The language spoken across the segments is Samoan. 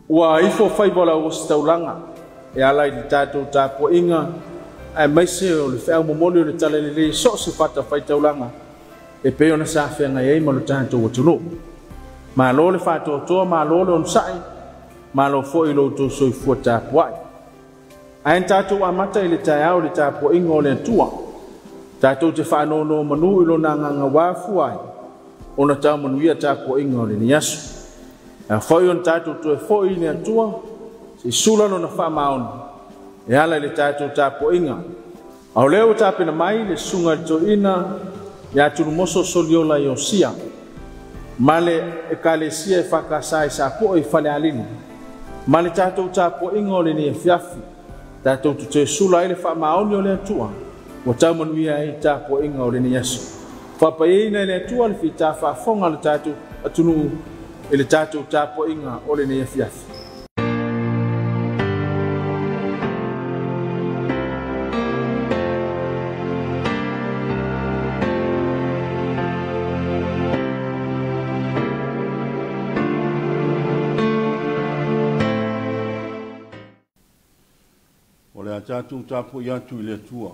Ua ifo faiva o le auositaulaga e ala i le tatou tapuaiga aemaise o le feau momoli o le Talalelei i so o se fatafaitaulaga e pei ona sa feagai ai ma lo tatou atunuu. Malo le faatoatoa, malo le onosai, malo foi i lo outou soifua tapuai. Ae na tatou amata i le taeao i le tapuaiga o le Atua, tatou te faanonomanu i lona agaga ua afua ai ona tau manuia tapuaiga o lenei aso. E ao foi ona tatou toe foi i le Atua se i sula lona faamaoni e ala i le tatou tapuaiga. A o lea ua tapena mai le susuga i le toeaina ia Tulimoso Soliola Iosia ma le Ekalesia EFKS i Sapoe i Falealili ma le tatou tapuaiga o lenei afiafi, tatou te toe sula ai le faamaoni o le Atua ua tau manuia ai tapuaiga o lenei aso. Faapaiaina e le Atua le fita faafofoga o le tatou atunuu i le tatou tapuaiga o lenei afiafi. O le a tatou tapuai atu i le Atua.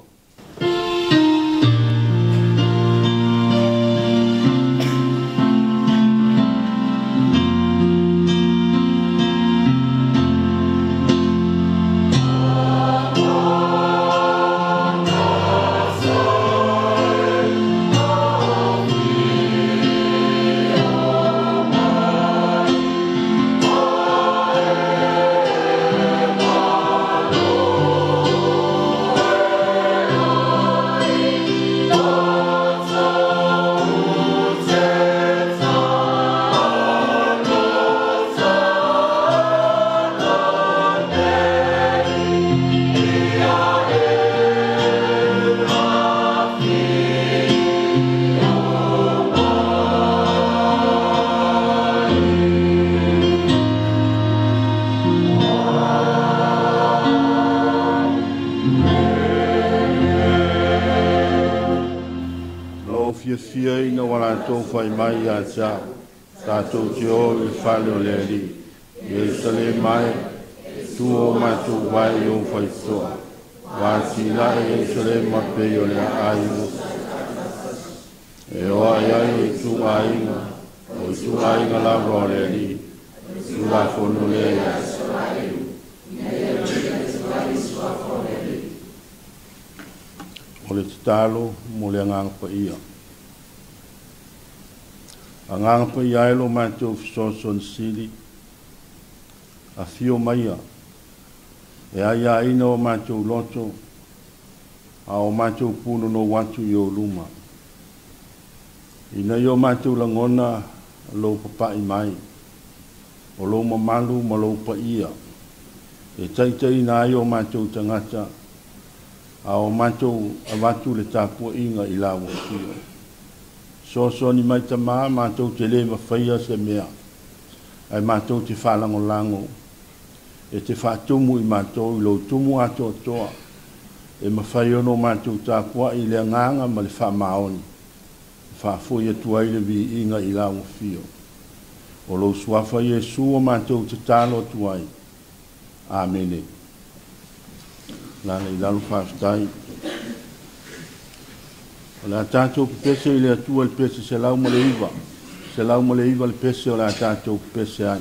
O fiafia ina ua latou fai mai ia te au, tatou te o i le fale o le Alii. Ierusalema e, tua o matou vae i ou faitotoa, ua atinae Ierusalema pei o le aai e oai ai o ituaiga, o ituaiga lava o le Alii, Tulafono lea ia. O le tatalo mo le Agaga Paia. Agaga Paia e lo matou fesoasoani sili, afio maia, e aiaina o matou loto, a o matou punonou atu i ou luma. Ina ia o matou lagona lou papai mai, o lou mamalu ma lou paia, e taitaiina ai o matou tagata, a o matou avatu le tapuaiga i lau afio. Soasoani mai Tamā, matou te le mafaia se mea, ae matou te faalagolago e te faatumu i matou i lou tumu atoatoa, e mafai ona o matou tapuai i le agaga ma le faamaoni, e faafoi atu ai le viiga i lau afio. O lou suafa Iesu o matou tatalo atu ai. Amene. Lala i lalo faafetai. O le a tatou pepese i le Atua i le pese 109. 109 le pese o le a tatou pepese ai.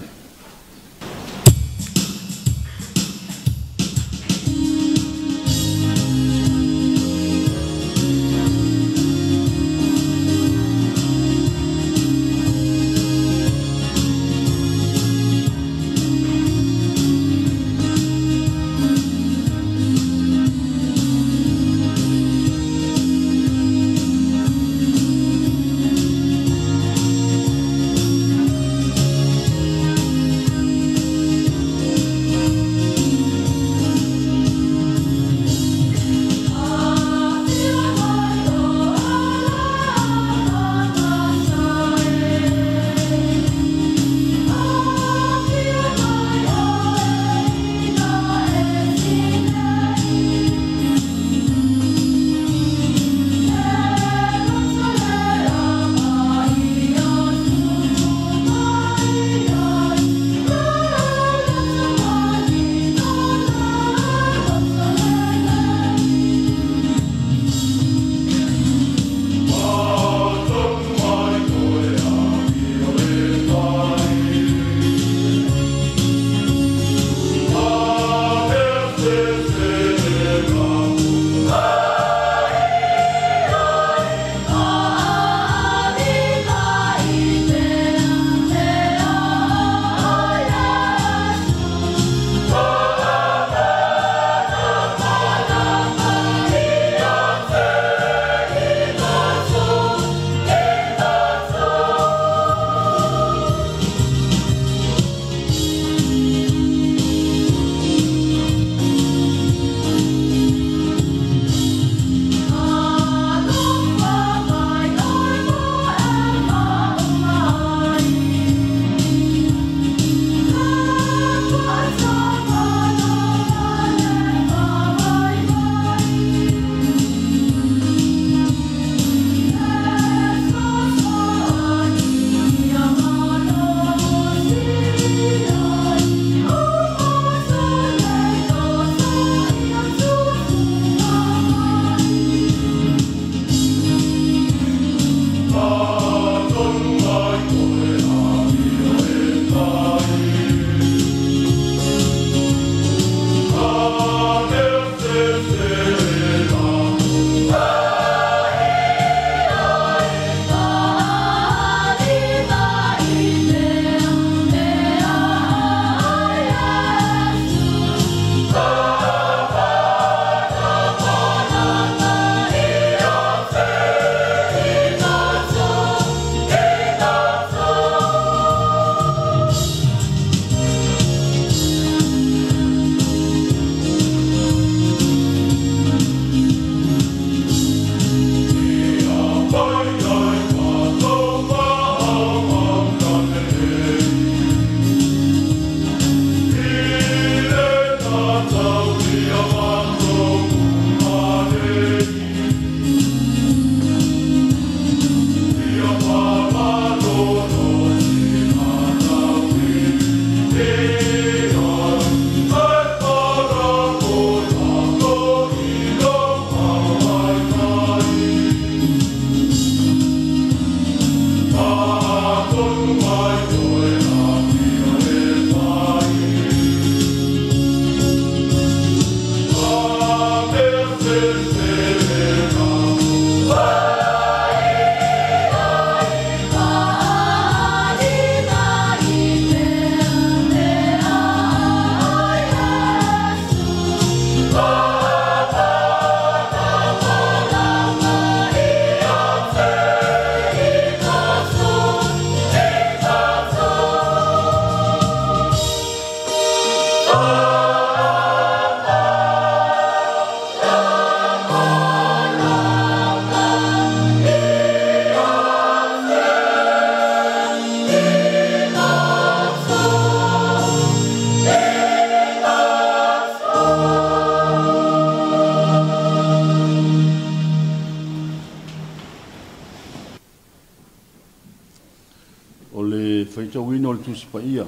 O le faitauina o le Tusi Paia.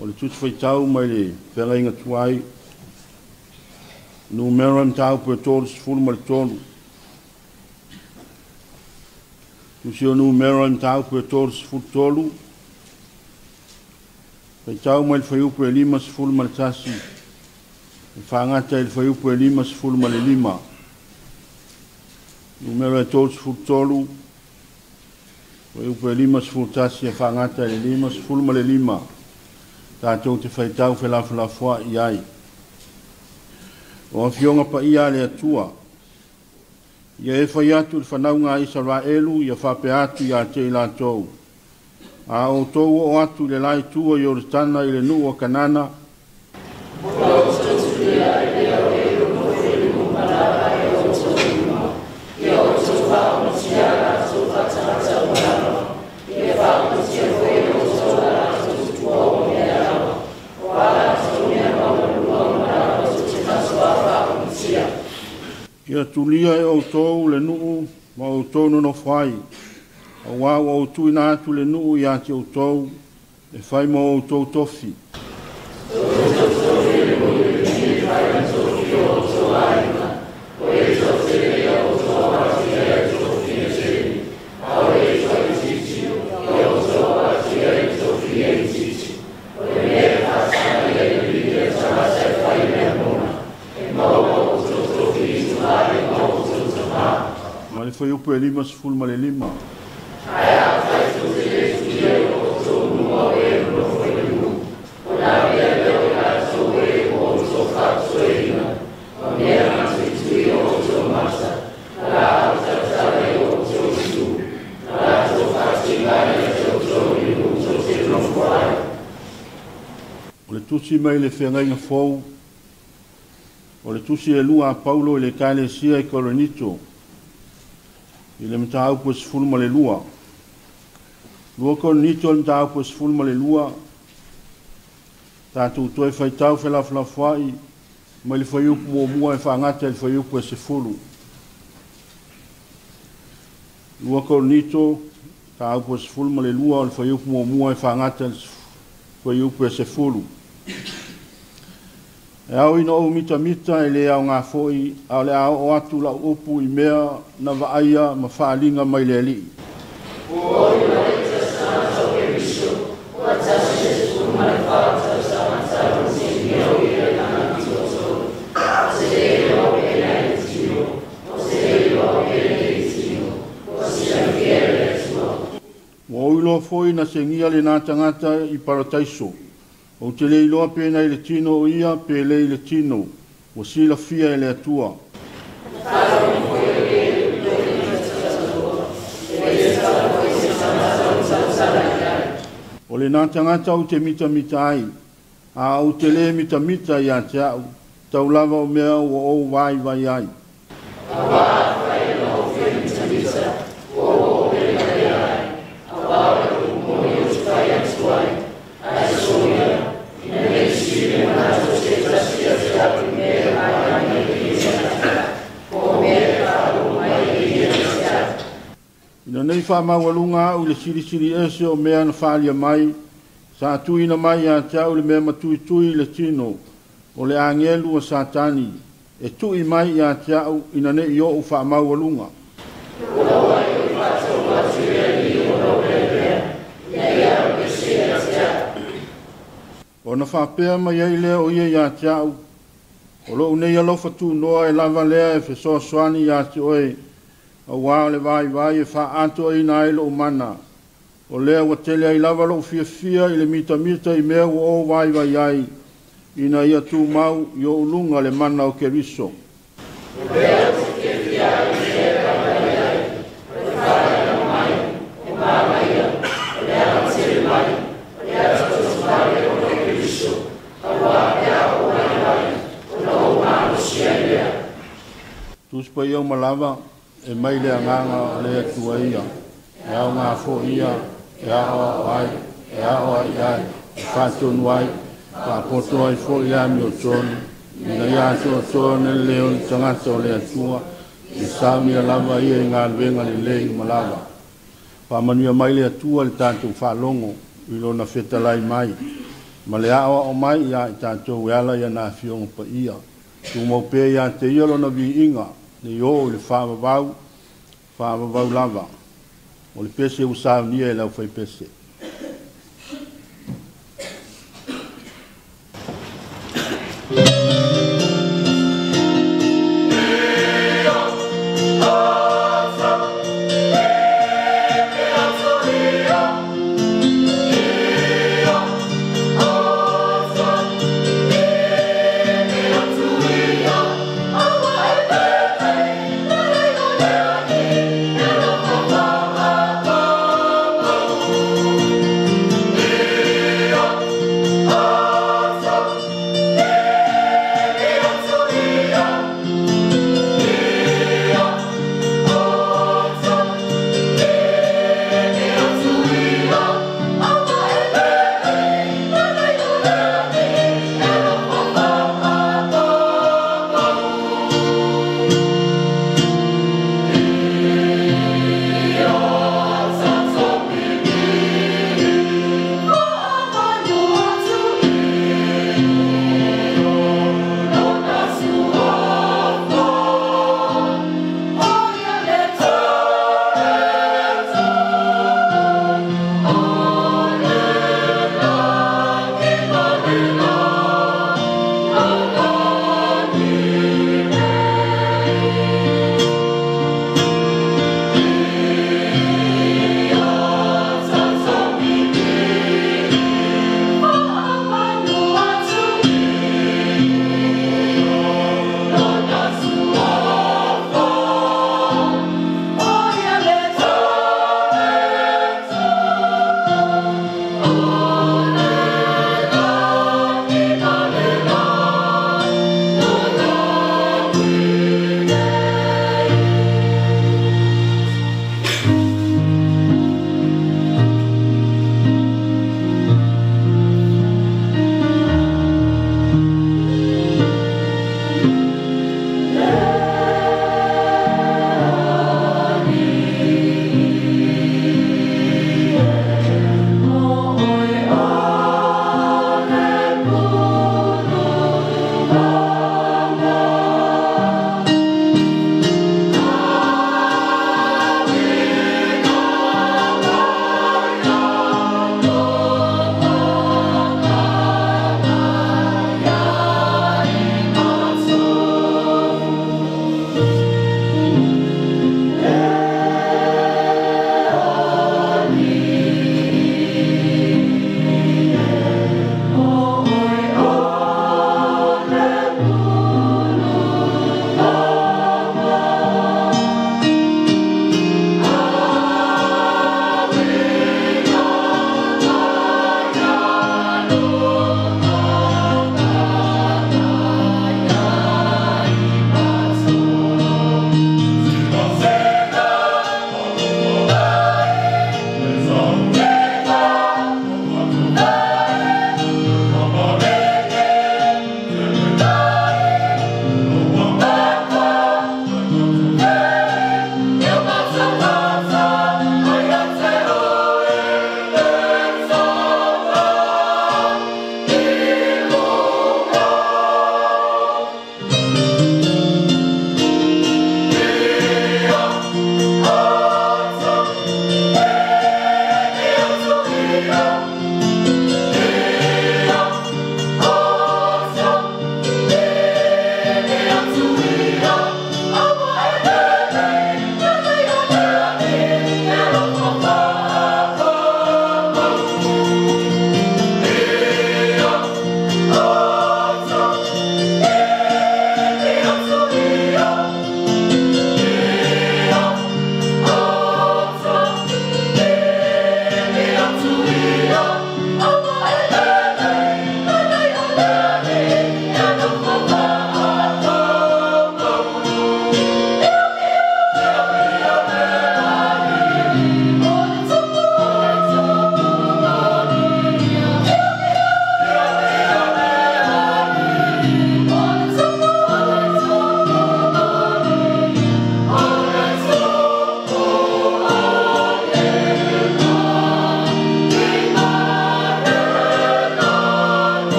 O le Tusi Faitau mai le Feagaiga Tuai, numera mataupu e 33. Tusi o numera mataupu e 33, faitau mai le fuaiupu e 51, e faagata i le fuaiupu e 55. Numera e 33, fuaiupu e 51, e faagata i le 55. Tatou te faitau felafolafoai ai. O afioga paia a le Atua, ia e fai atu le fanauga a Isaraelu, ia faapea atu ia te i latou. A outou oo atu i le la itu o Ioritana i le nuu o Kanana, ia tulia e outou le nuu ma outou nonofo ai, auā ua ou tuuina atu le nuu ia te outou e fai mo outou tofi. Ma le fuaiupu e 55. O le tusi mai le feagaiga fou, o le tusi e lua a Paulo i le Ekalesia i Korinito, i le mataupu e 12. 2 Korinito le mataupu e 12, tatou toe faitau felafolafoai mai le fuaiupu muamua e faagata i le fuaiupu e 10. 2 Korinito, mataupu e 12, o le fuaiupu muamua e faagata i le fuaiupu e 10. E ao ina ou mitamita e le aoga foi, a o le a oo atu lau upu i mea na vaaia ma faaliga mai le Alii. Ua ou iloa foi na segia lena tagata i parataiso. Ou te le iloa pe na i le tino o ia, pe le i le tino, ua silafia e le Atua. O lena tagata ou te mitamita ai, a ou te le mitamita ia te au, tau lava o mea ua ou vaivai ai. Ina nei faamaualuga au i le silisili ese o mea na faaalia mai, sa tuuina mai ia te au le mea matuitui i le tino, o le agelu o Satani, e tui mai ia te au ina nei ou faamaualuga. Ona faapea mai ai lea o ia ia te au, o lou nei alofa tunoa e lava lea e fesoasoani ia te oe, auā o le vaivai e faaatoaina ai lou mana. O lea ua tele ai lava lou fiafia i le mitamita i mea ua ou vaivai ai, ina ia tumau i ou luga le mana o Keriso. Tusi Paia uma lava, e mai le agaga o le Atua ia, e aoga foi ia, e aoao ai, e aoai ai, e faatonu ai, faapoto ai foi le amiotonu, ina ia atoatoa ona le o le tagata o le Atua, e saunia lava ia i galuega lelei uma lava. Faamanuia mai le Atua i le tatou faalogo i Lona fetalai mai ma le aoao mai ia i tatou e ala i ana Afioga Paia. Tumau pea ia te Ia Lona viiga, nei oo i le faavavau, faavavau lava. O le pese ua saunia e le aufaipese.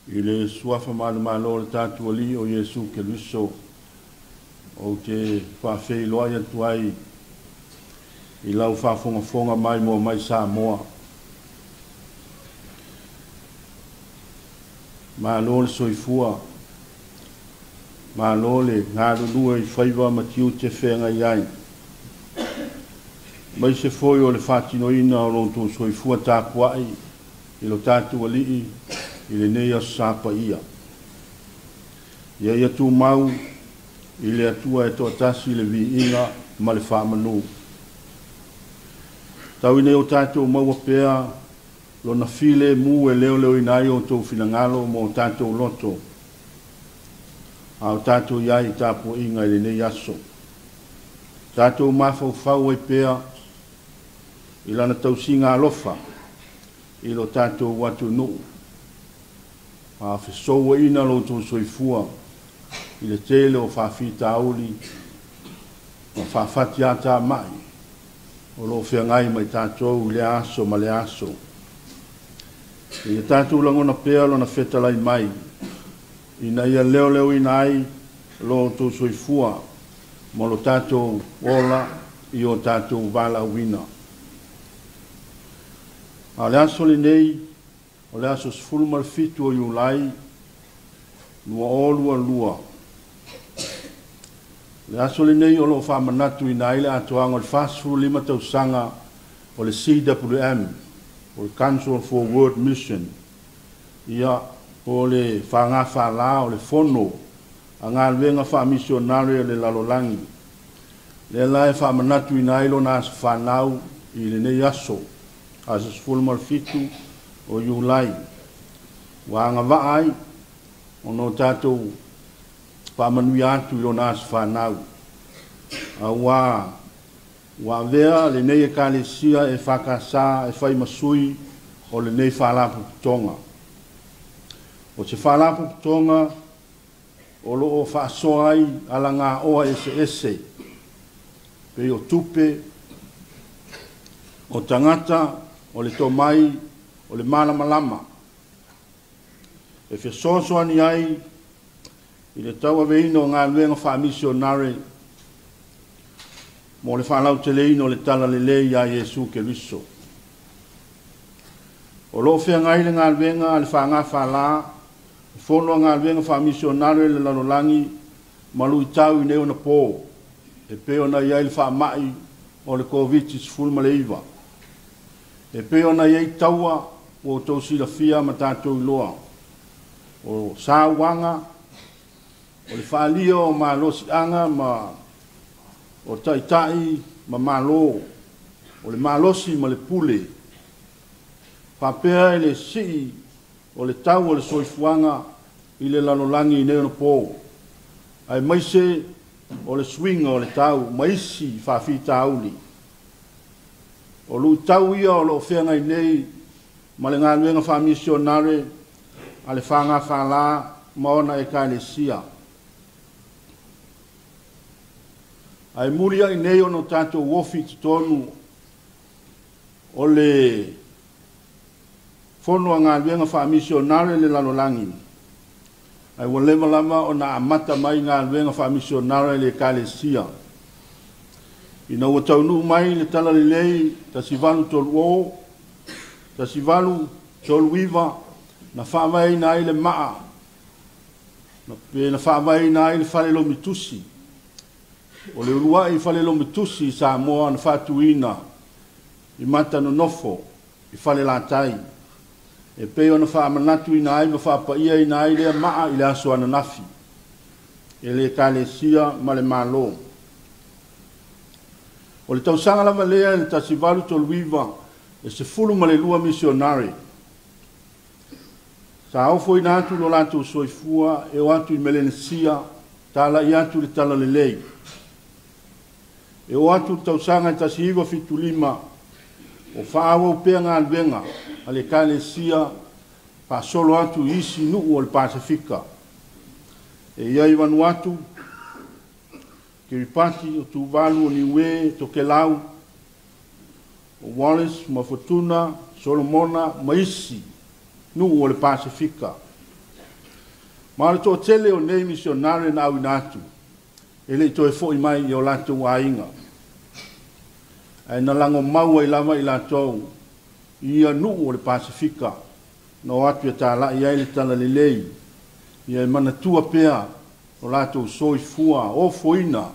I le suafa manumalo o le tatou Alii o Iesu Keriso, ou te faafeiloai atu ai i lau faafogafoga maimoa mai Samoa. Malo le soifua, malo le galulue i faiva ma tiute feagai ai, aemaise foi o le faatinoina o lo outou soifua tapuai i lo tatou Alii i lenei Aso Sa paia. Ia ia tumau i le Atua e toatasi le viiga ma le faamanu. Tau ina o tatou maua pea lona filemu e leoleoina ai outou finagalo ma o tatou loto, a o tatou i ai i tapuaiga i lenei aso. Tatou mafaufau ai pea i lana tausiga alofa i lo tatou atunuu, a fesouaina lo outou soifua i le tele o faafitauli ma faafatiatamai o lo o feagai ma i tatou i lea aso ma lea aso. Ia tatou lagona pea lona fetalai mai, ina ia leoleoina ai lo outou soifua ma lo tatou ola i o tatou valaauina. A o le aso lenei, o le aso 17 o Iulai 2022, le aso lenei o lo o faamanatuina ai le atoaga o le 45 tausaga o le CWM, o le Council for World Mission, ia, po o le fagafala o le fono a galuega faamisionare o le lalolagi. Lea la e faamanatuina ai lona aso fanau i lenei aso, aso 17 o Iulai, ua agavaa ai ona o tatou faamanuia atu i lona aso fanau. Auā ua avea lenei Ekalesia EFKS e fai ma sui o lenei faalapotopotoga. O se faalapotopotoga o lo o faasoa ai alagaoa eseese, pei o tupe, o tagata, o le tomai, o le malamalama, e fesoasoani ai i le tauaveina o galuega faamisionare mo le faalauteleina o le talalelei ia Iesu Keriso. O lo o feagai le galuega a le fagafala, le fono a galuega faamisionare i le lalolagi ma luitau i nei ona po, e pei ona i ai le faamai o le Koviti-19, e pei ona i ai taua ua outou silafia ma tatou iloa, o sauaga, o le faalia o malosiaga ma o taitai ma malo, o le malosi ma le pule, faapea i le sii o le tau o le soifuaga i le lalolagi i nei ona po, aemaise o le suiga o le tau ma isi faafitauli. O luitau ia o lo o feagai nei ma le galuega faamisionare a le fagafala ma ona Ekalesia. Ae muliai nei ona o tatou ofi i totonu o le fono a galuega faamisionare i le lalolagi, ae ua leva lava ona amata mai galuega faamisionare i le Ekalesia. Ina ua taunuu mai le talalelei 1830, 1839, na faavaeina ai le maa, pe na faavaeina ai le fale lomitusi, o le uluai fale lomitusi i Samoa na faatuina i Matanonofo i Falelatai, e pei ona faamanatuina ai ma faapaiaina ai lea maa i le aso ananafi e le Ekalesia ma le Malo. O le tausaga lava lea i le 1839, e 12 misionare sa ofoina atu lo latou soifua e o atu i Melenesia, talai atu le talalelei. E o atu le tausaga e 1975, o faaauau pea galuega a le Ekalesia faasolo atu i isi nuu o le Pasefika. E i ai Vanuatu, Kiripati, o Tuvalu, o Niue, Tokelau, o Wallis ma Futuna, Solomona ma isi nuu o le Pasefika. Ma o le toatele o nei misionare na auina atu, e le'i toe fo'i mai i o latou aiga, ae na lagomau ai lava i latou i ia nuu o le Pasefika na o atu e tala'i ai le Talalelei, ia e manatua pea o latou soifua ofoina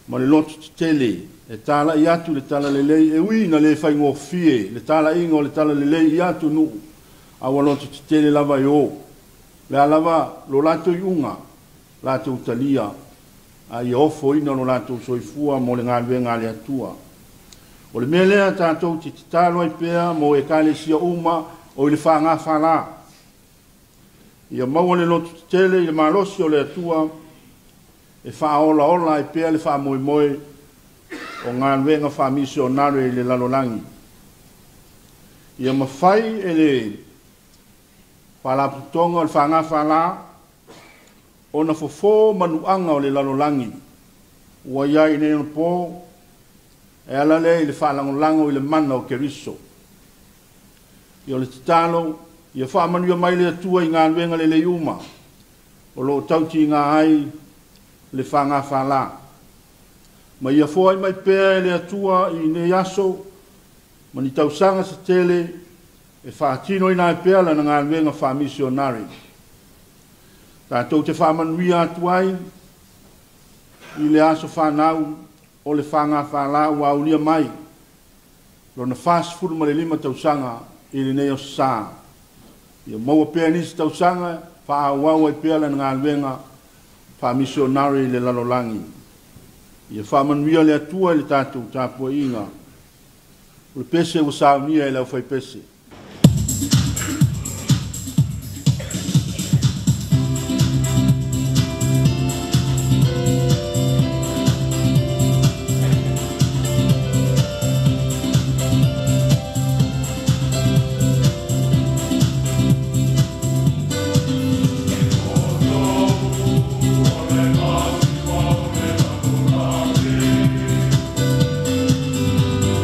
ma le loto tetele e tala'i atu le Talalelei, e ui ina le faigofie le tala'iga o le Talalelei i atunuu, a ua loto tetele lava e o. Le a lava lo latou iuga, latou talia, a ia ofoina lo latou soifua mo le galuega a le Atua. O le mea lea tatou te tatalo ai pea mo ekalesia uma o i le fagafala, ia maua le loto tetele i le malosi o le Atua e faaolaola ai pea le faamoemoe o galuega faamisionare i le lalolagi. Ia mafai e le Faalapotopotoga o le Fagafala ona fofo manuaga o le lalolagi ua i ai nei onapo, e ala lea i le faalagolago i le mana o Keriso. Ia o le tatalo, ia faamanuia mai le Atua i galuega lelei uma o lo o tautiga ai le fagafala, ma ia foai mai pea e le Atua i nei aso ma ni tausaga se tele e faatinoina ai pea lana galuega faamisionare. Tatou te faamanuia atu ai i le aso fanau o le fagafala ua aulia mai lona 45 tausaga i lenei aso sa. Ia maua pea nisi tausaga faaauau ai pea lana galuega faamisionare i le lalolagi. Ia faamanuia le Atua i le tatou tapuaiga. O le pese ua saunia e le aufaipese.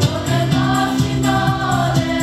O le masina o le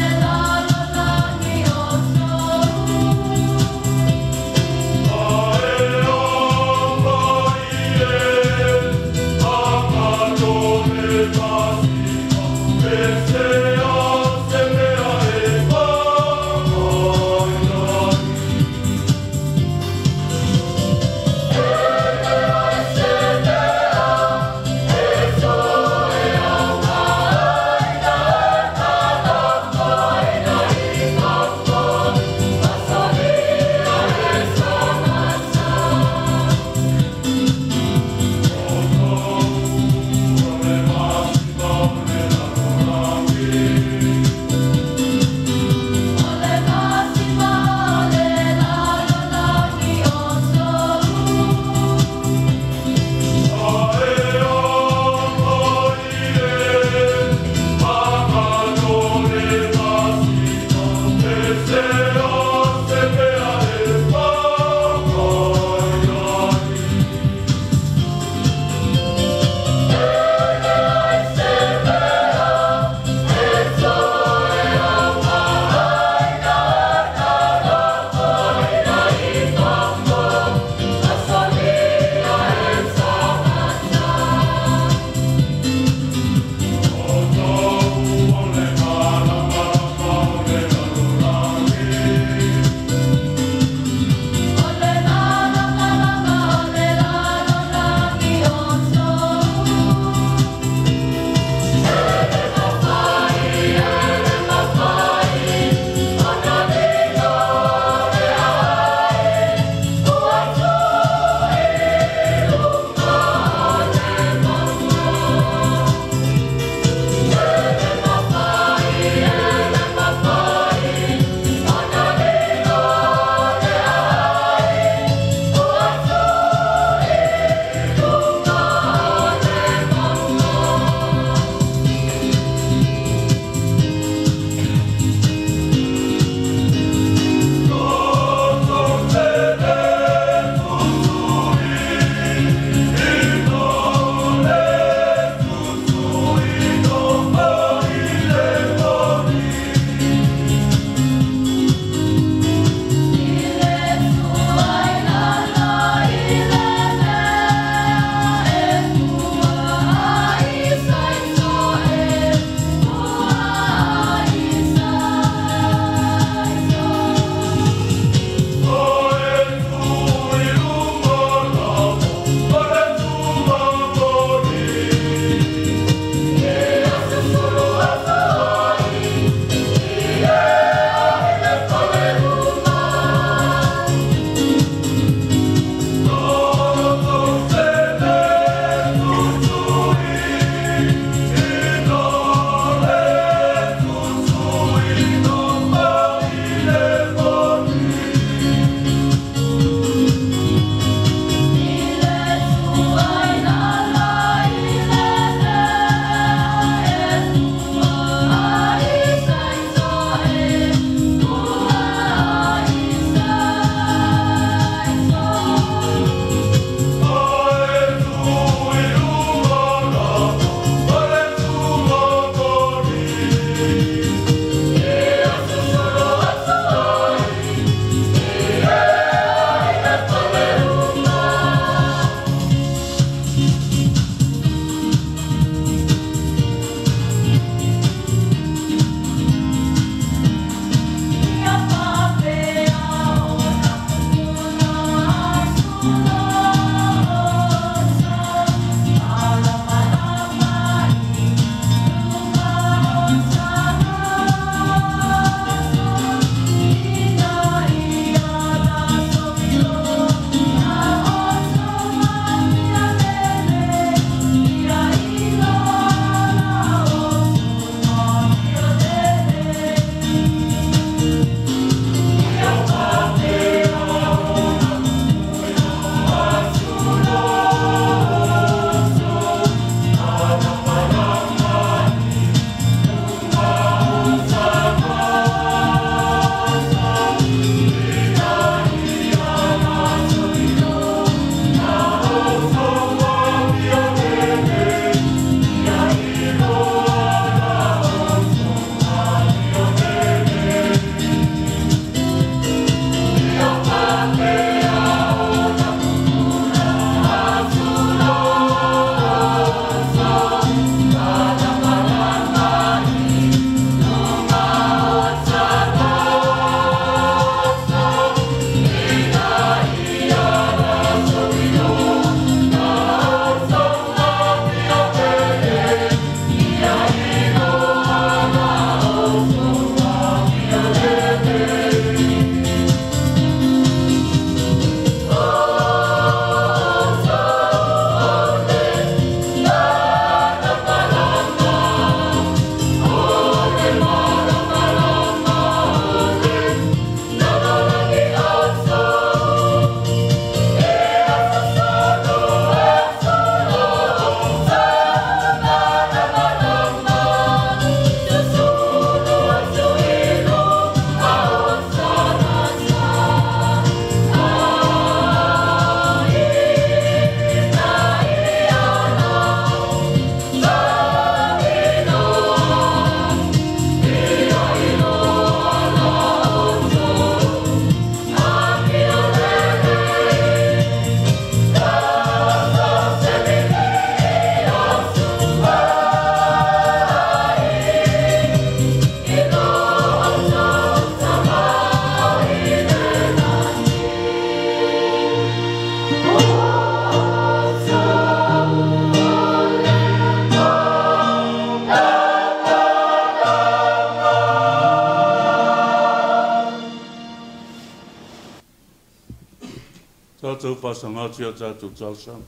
Tatou faasaga atu i a tatou talosaga.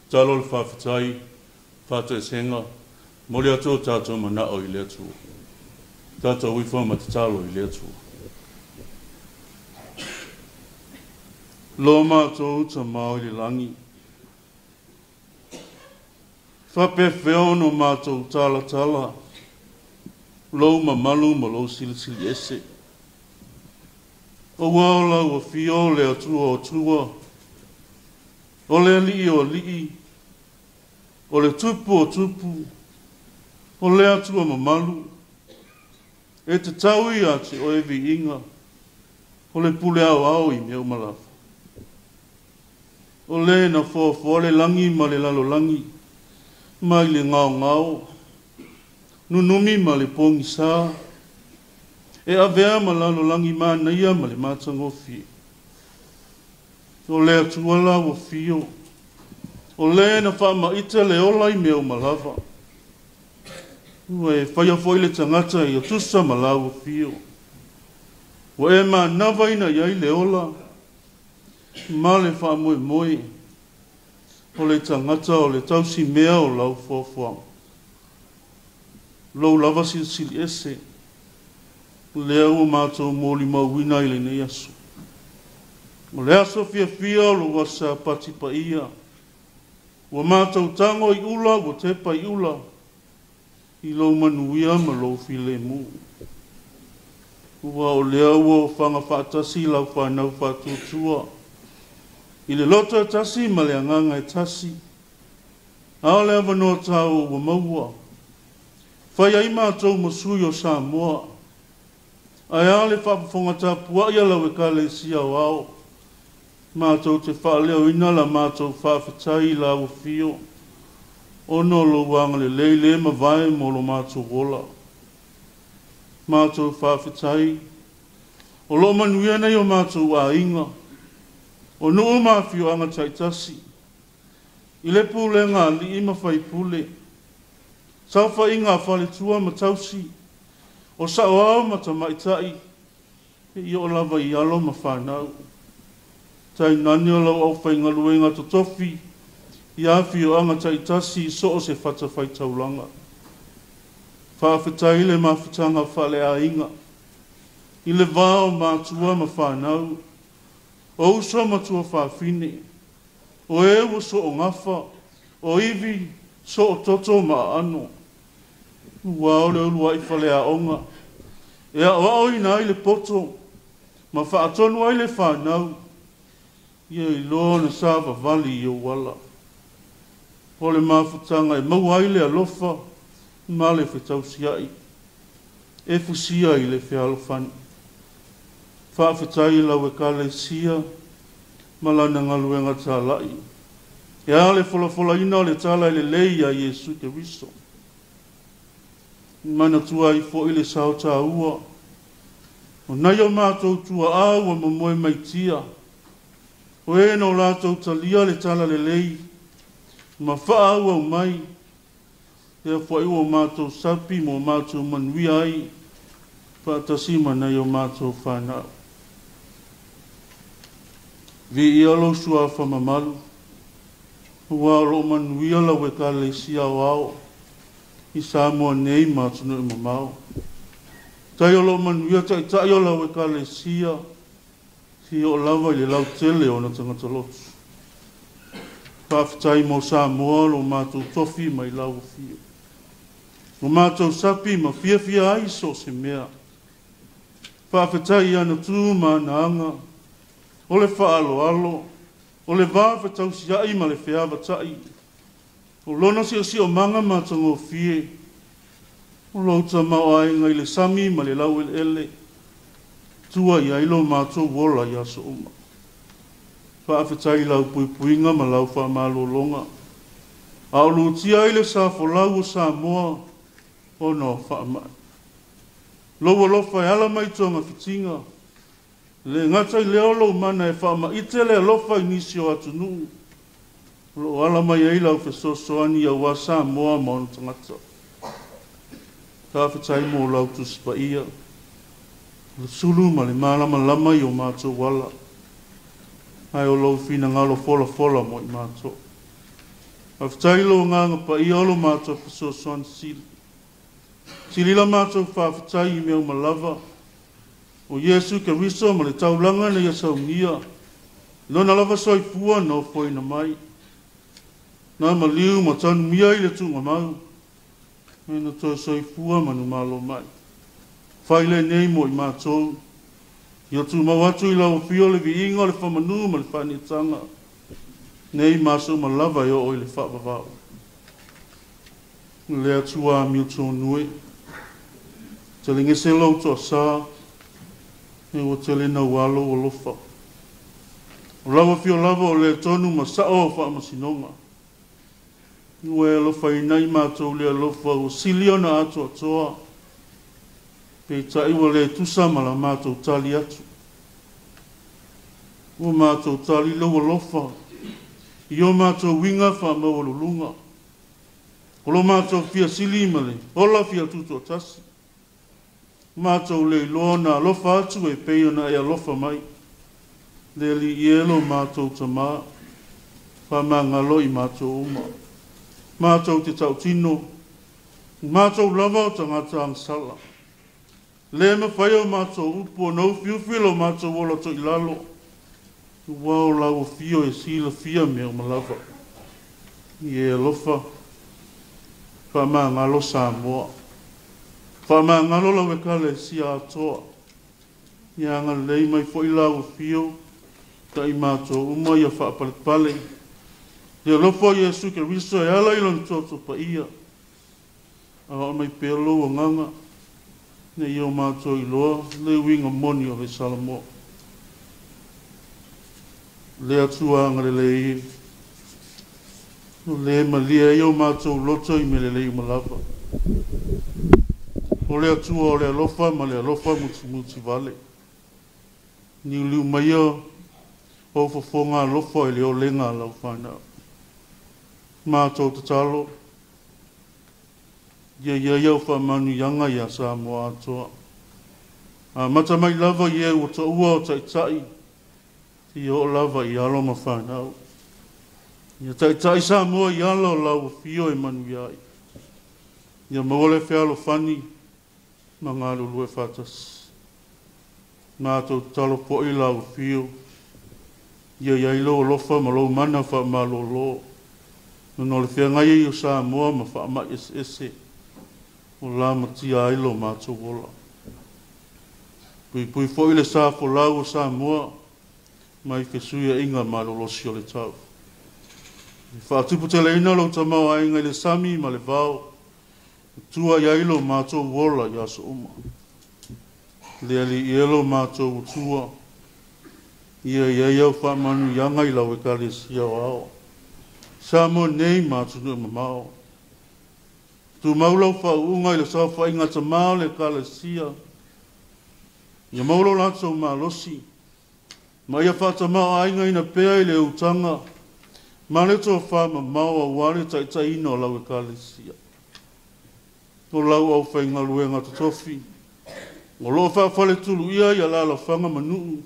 Tatalo le faafetai, faatoesega, momoli atu o tatou manao i le Atua. Tatou ifo ma tatalo i le Atua. Lo matou Tamao i le lagi, faapefea ona matou talatala lou mamalu ma lou silisili ese. Aua o lau afio o le Atua o Atua, o le Alii o alii, o le Tupu o tupu, o le Atua mamalu, e tatau ia te oe viiga, o le pule aoao i mea uma lava. O le na foafoa le lagi ma le lalolagi, mai le gaogao, nunumi ma le pogisa, e avea ma lalolagi manaia ma le matagofie. O le Atua lau afio, o le na faamaite le ola i mea uma lava. Ua e faia foi le tagata ia tusa ma lau afio. Ua e manavaina i ai le ola, ma le faamoemoe, o le tagata o le tausimea o lau foafoaga. Lou lava silisili ese, lea ua matou molimauina i lenei aso. O le aso fiafia o lou aso Sapati paia, ua matou tago i ula, ua tepa i ula, i lou manuia ma lou filemu. Ua o lea ua ofaga faatasi lau fanau faatuatua, i le loto e tasi ma le agaga e tasi, a o le avanoa tāua ua maua, fai ai matou ma sui o Samoa, ae a le faafofoga tapuai a lau Ekalesia aoao, matou te faaleoina la matou faafetai i lau afio, ona o lou agalelei le mavae mo lo matou ola. Matou faafetai, o loo manuia nei o matou aiga, o nuu ma afioaga taitasi, i le pulega a alii ma faipule, saofaiga a faletua ma tausi, o saoao ma tamaitai, e oo lava i alo ma fanau. Tainane o lau aufaigaluega totofi, i afioaga taitasi i so o se fatafaitaulaga. Faafetai le mafutaga faaleaiga, i le va o matua ma fanau, o uso ma tuafafine, o e ua soogafa, o ivi, soototo ma aano. Ua o le uluai faleaoga, e aoaoina ai le poto, ma faatonu ai le fanau, ia iloa ona savavali i ou ala. O le mafutaga e maua ai le alofa ma le fetausiai, e fusia i le fealofani. Faafetai i lau Ekalesia ma lana galuega talai, e a le folafolaina o le tala lelei ia Iesu Keriso. Manatua ai foi le sao taua, o nai o matou tuaa ua momoe maitia, o e na o latou talia le tala lelei, ma faaauau mai, lea foi ua matou sapi ma o matou manuia ai, faatasi ma nai o matou fanau. Viia lou suafa mamalu, aua o loo manuia lau Ekalesia aoao, i Samoa nei ma atunuu mamao. Tai o loo manuia taitai o lau Ekalesia, si oo lava i le lautele o ona tagata lotu. Faafetai mo Samoa lo matou tofi mai lau afio. O matou sapi ma fiafia ai so o se mea. Faafetai i ana tu ma ana aga, o le faaaloalo, o le va fetausiai ma le feavatai, o lona siosiomaga matagofie, o lou tamaoaiga i le sami ma le laueleele, tua i ai lo matou ola i aso uma. Faafetai i lau puipuiga ma lau faamalologa, a o lutia ai le sa folau o Samoa ona o faamai. Lou alofa e ala mai togafitiga, le gata i lea o lou mana e faamaite le alofa i nisi o atunuu, o loo ala mai ai lau fesoasoani aua Samoa ma ona tagata. Faafetai mo lau Tusi Paia, o le sulu ma le malamalama i o matou ala. Ae o lou finagalo folafola mo i matou. Faafetai i lou Agaga Paia o lo matou fesoasoani sili. Sili la matou faafetai i mea uma lava. O Iesu Keriso ma le taulaga na ia saunia. Lona lava soifua na ofoina mai. Na maliu ma tanumia i le tuugamau. Me na toe soifua manumalo mai. Fai lenei mo i matou. Ia tumau atu i lau afio le viiga o le faamanu ma le faaneetaga. Nei ma aso uma lava e oo i le faavavau. Le Atua amiotonu e. Telegese lou toasā. E ua tele nauā lou alofa. O lau afio lava o le tonu ma sao o faamasinoga. Ua e alofaina i matou le alofa ua sili ona atoatoa. Peitai ua le tusa ma la matou tali atu. Ua matou tali lou alofa i o matou uiga faamaualuluga. O lo matou fia sili ma le ola fia tutoatasi. Matou le iloa na alofa atu e pei ona e alofa mai. Le Alii e lo matou Tamā, faamagalo i matou uma. Matou te tautino, matou lava o tagata agasala. Le mafai o matou upu ona ufiufi lo matou ola toilalo. Ua o lau afio e silafia mea uma lava. Ia e alofa, faamagalo Samoa. Faamagalo lau Ekalesia atoa. Ia agalelei mai foi lau afio, ta i matou uma ia faapalepale. Le alofa o Iesu Keriso e ala i lona toto paia. A oo mai pea lou agaga, ina ia o matou iloa le uiga moni o le Salamo. Le Atua agalelei e, o le malie ai o matou loto i mea lelei uma lava. O le Atua o le alofa ma le alofa mutimuti vale. Niuliu maia o fofoga alofa i le olega a lau fanau. Matou tatalo, ia ia iau faamanuiaga ia Samoa atoa. Amata mai lava i e ua taua o taitai, ia oo lava i alo ma fanau. Ia taitai Samoa i ala o lau afio e manuia ai. Ia maua le fealofani ma galulue faatasi. Matou tatalo foi lau afio, ia i ai lou alofa ma lou mana faamalōlō. Ona o le feagai ai o Samoa ma faamai eseese o lamatia ai lo matou ola. Puipui foi le sa folau o Samoa mai fesuiaiga malolosi o le tau. E faatuputeleina lou tamaoaiga i le sami ma le vao, e tua i ai lo matou ola i aso uma. Le Alii e lo matou Atua, ia i ai au faamanuiaga i lau Ekalesia o ao. Samoa nei ma atunuu mamao. Tumau lau faauuga i le saofaiga tamā o le Ekalesia. Ia maua lo latou malosi, ma ia faatamaoaigaina pea i le utaga, ma le tofamamao auā le taitaiina o lau Ekalesia. O lau aufaigaluega totofi, o loo faafaletuluia i alaalafaga ma nuu,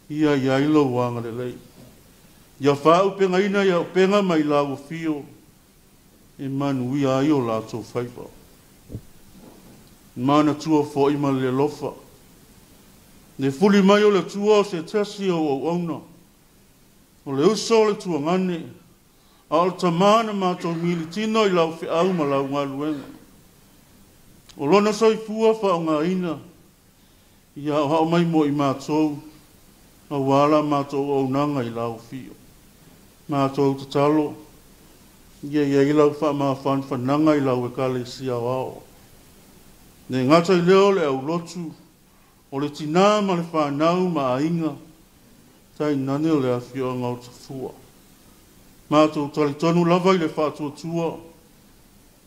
ia i ai lou agalelei. Ia faaupegaina ia upega mai lau afio, e manuia ai o latou faiva. Manatua foi ma le alofa. Le fuli mai o le Atua o se tasi o auauna. O le uso o le tuagane, a o le tamā na matou militino i lau feau ma lau galuega. O lona soifua faaaogaina, ia aoao mai mo i matou, auā la matou auaunaga i lau afio. Matou tatalo, ia i ai lau faamafanafanaga i lau Ekalesia aoao. Le gata i lea o le aulotu, o le tinā ma le fanau ma aiga, tainane o le afioaga o Tafua. Matou talitonu lava i le faatuatua,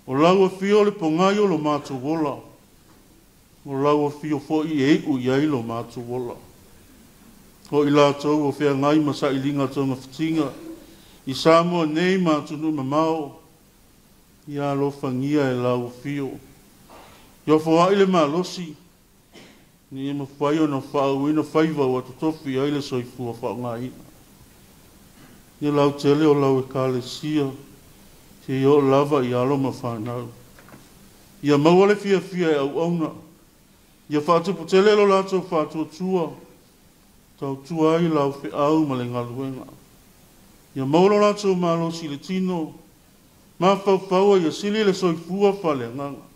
o lau afio le pogai o lo matou ola, o lau afio foi e iu i ai lo matou ola. O i latou o feagai ma sailiga togafitiga, i Samoa nei ma atunuu mamao, ia alofagia e lau afio. Ia foai le malosi, Ni e mafai ona faaauina faiva ua totofi ai le soifua faaaogaina. Ia lautele o lau Ekalesia, seia oo lava i alo ma fanau. Ia maua le fiafia e auauna, ia faatuputele lo latou faatuatua, tautua ai lau feau ma le galuega. Ia maua lo latou malosi i le tino, mafaufaua ia sili le soifua faaleagaga.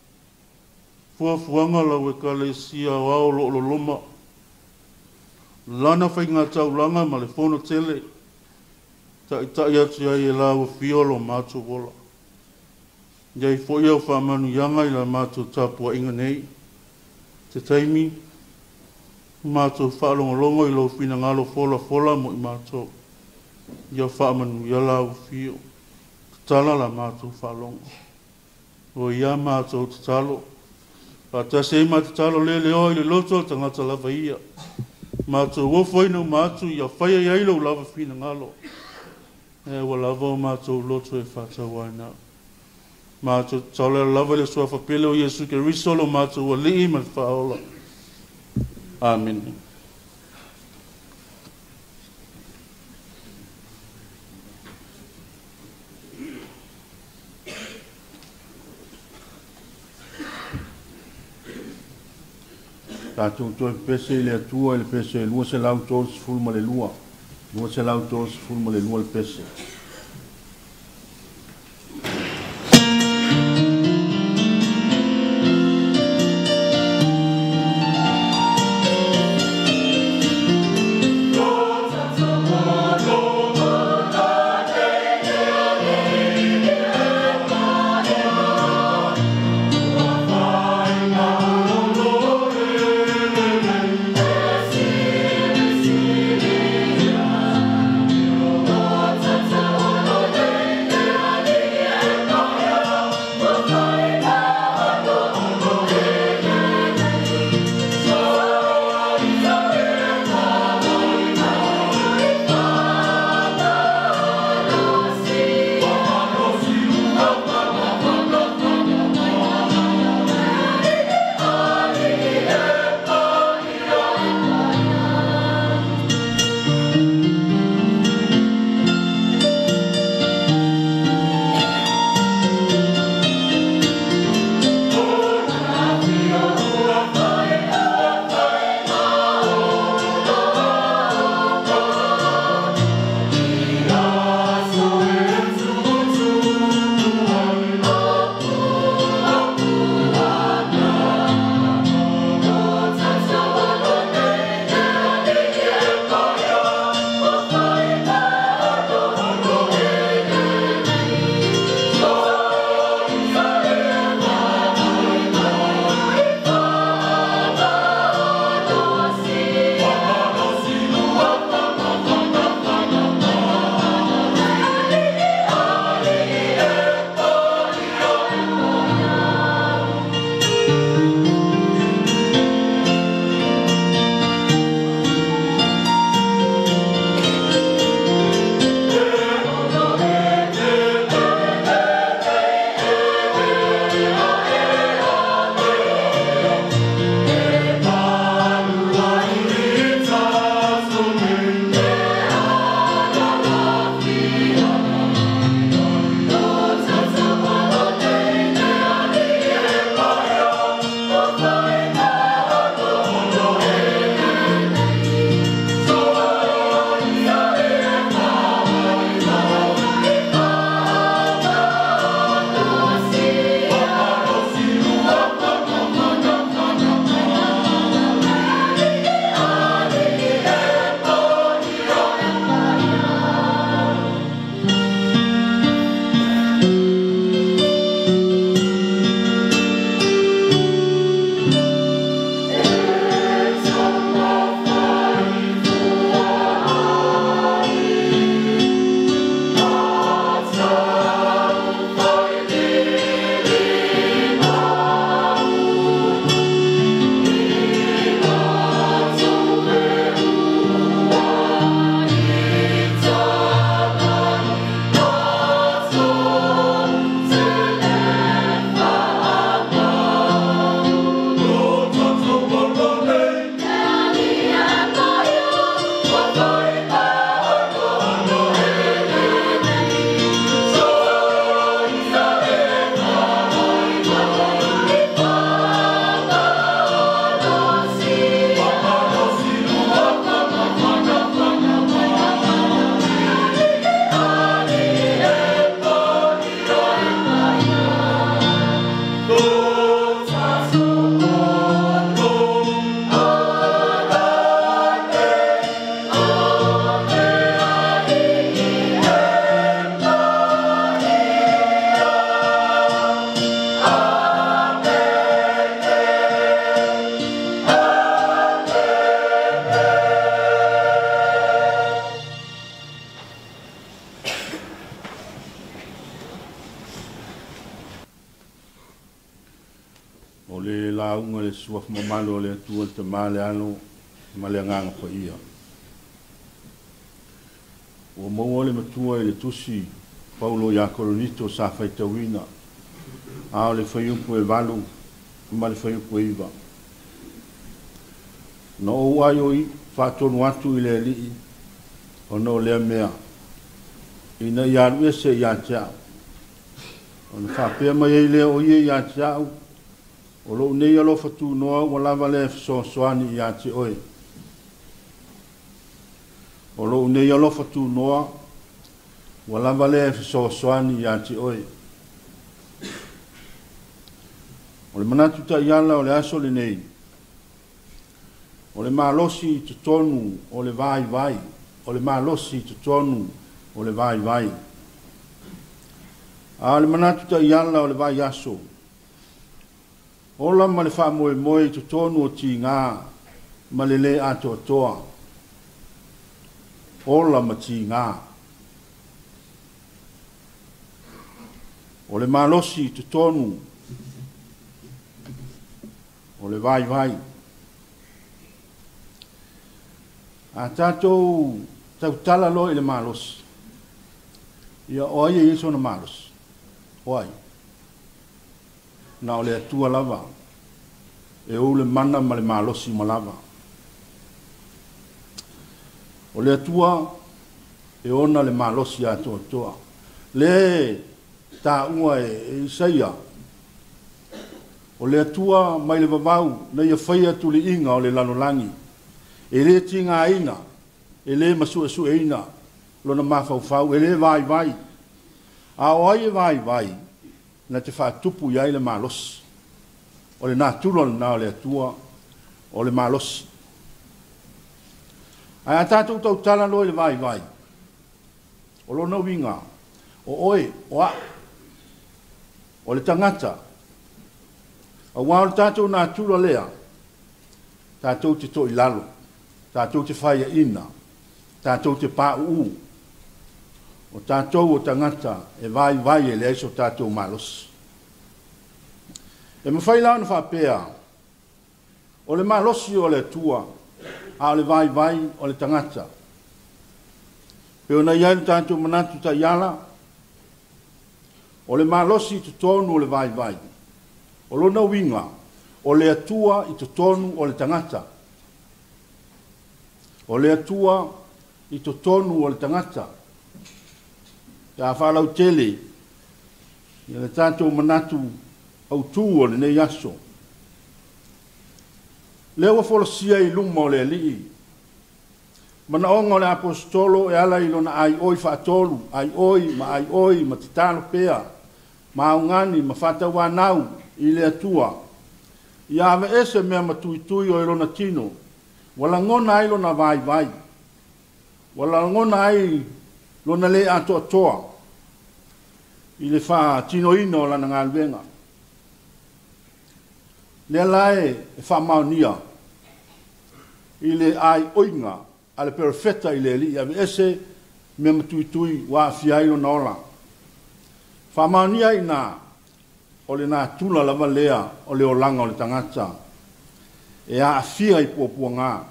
Fuafuaga lau Ekalesia aoao o lo o loloma, lana faigataulaga ma le fono tele, taitai atu ai e lau afio lo matou ola. Iai foi au faamanuiaga i la matou tapuaiga nei. Se taimi, matou faalogologo i lou finagalo folafola mo i matou. Ia faamanuia lau afio, tatala la matou faalogo. O ia matou tatalo, faatasi ai ma tatalo leleoa i le loto o le tagata lava ia. Matou ofo ai uma atu ia faia i ai lou lava finagalo. E ua lava o matou loto e faatauaina. Matou tatalo lava i le suafa pele o Iesu Keriso lo matou Alii ma le Faaola. Amene. Tatou toe pese i le Atua i le pese 232, 232 le pese. Thank you. Suafa mamalu o le Atua, le Tama, le Alo ma le Agaga Paia. Ua maua le matua i le tusi Paulo ia Korinito sa faitauina, a o le fuaiupu e 8 ma le fuaiupu e 9. Na ou aioi faatonu atu i le Alii ona o lea mea, ina ia alu ese ia te au. Ona faapea mai ai lea o ia ia te au, o lou nei alofa tunoa ua lava lea fesoasoani ia te oe. O lou nei alofa tunoa ua lava lea fesoasoani ia te oe. O le manatu taiala o le aso lenei, o le malosi i totonu o le vaivai, o le malosi i totonu o le vaivai. A o le manatu taiala o le vaiaso, ola ma le faamoemoe i totonu o tiga ma le lē atoatoa. Ola ma tiga. O le malosi i totonu o le vaivai. A tatou tautala loa i le malosi, ia o ai e i ai sona malosi? O ai? Na o le Atua lava e ou le mana ma le malosi uma lava. O le Atua e ona le malosi atoatoa. Le taua e Isaia, o le Atua mai le vavau na ia faia tuliiga o le lalolagi, e le tigaina, e le masuesueina lona mafaufau, e le vaivai. A o ai e vaivai, na te faatupu i ai le malosi. O le natura lena o le Atua, o le malosi. Ae a tatou tautala loa i le vaivai, o lona uiga, o oe, o au, o le tagata, aua o le tatou natura lea, tatou te toilalo, tatou te faiaina, tatou te pauu, o tatou o tagata e vaivai e leai so tatou malosi. E mafai la ona faapea, o le malosi o le Atua, a o le vaivai o le tagata. Pe ona i ai le tatou manatu taiala, o le malosi i totonu o le vaivai. O lona uiga, o le Atua i totonu o le tagata. O le Atua i totonu o le tagata. Pe a faalautele ia le tatou manatu autū o lenei aso. Lea ua folasia i luma o le Alii, manaoga o le aposetolo e ala i lona aioi faatolu, aioi ma aioi ma tatalo pea, ma augani ma faatauanau i le Atua. Ia aveese mea matuitui o i lona tino, ua lagona ai lona vaivai, ua lagona ai lona le atoatoa i le faatinoina o lana galuega. Lea la e faamaonia i le aioiga a le perofeta i le Alii, aveese mea matuitui ua aafia ai lona ola. Faamaonia i ina, o le natura lava lea o le olaga o le tagata e aafia i puapuaga.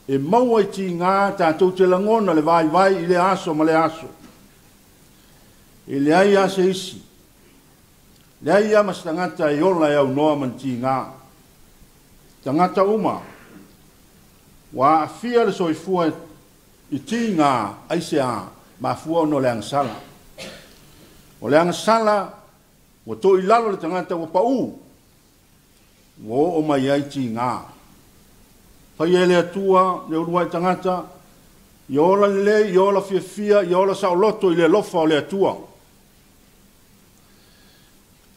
E maua i tiga tatou te lagona le vaivai i lea aso ma lea aso. E leai lava se isi, leai lava ma se tagata e ola e aunoa ma ni tiga. Tagata uma ua aafia le soifua i tiga aisea, mafua ona o le agasala. O le agasala ua toilalo le tagata ua pau, ua oo mai ai tiga. Faia e le Atua le uluai tagata, ia ola lelei, ia ola fiafia, ia ola saoloto i le alofa o le Atua.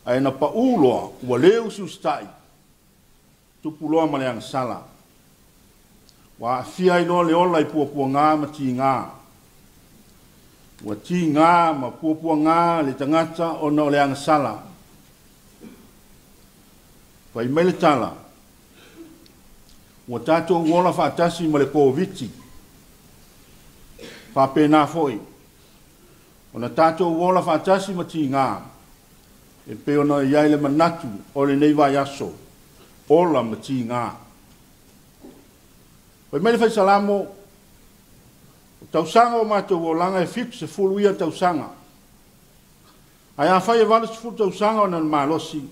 Ae na pau loa, ua le usiusitai, tupu loa ma le agasala. Ua aafia ai loa le ola i puapuaga ma tiga. Ua tiga ma puapuaga le tagata ona o le agasala. Fai mai le tala, ua tatou ola faatasi ma le Koviti. Faapena foi, ona tatou ola faatasi ma tiga, e pei ona i ai le manatu o lenei vaiaso, Ola ma tigā. Fai mai le Fai Salamo, O tausaga o matou olaga e 70 ia tausaga. Ae afai e 80 tausaga ona o le malosi,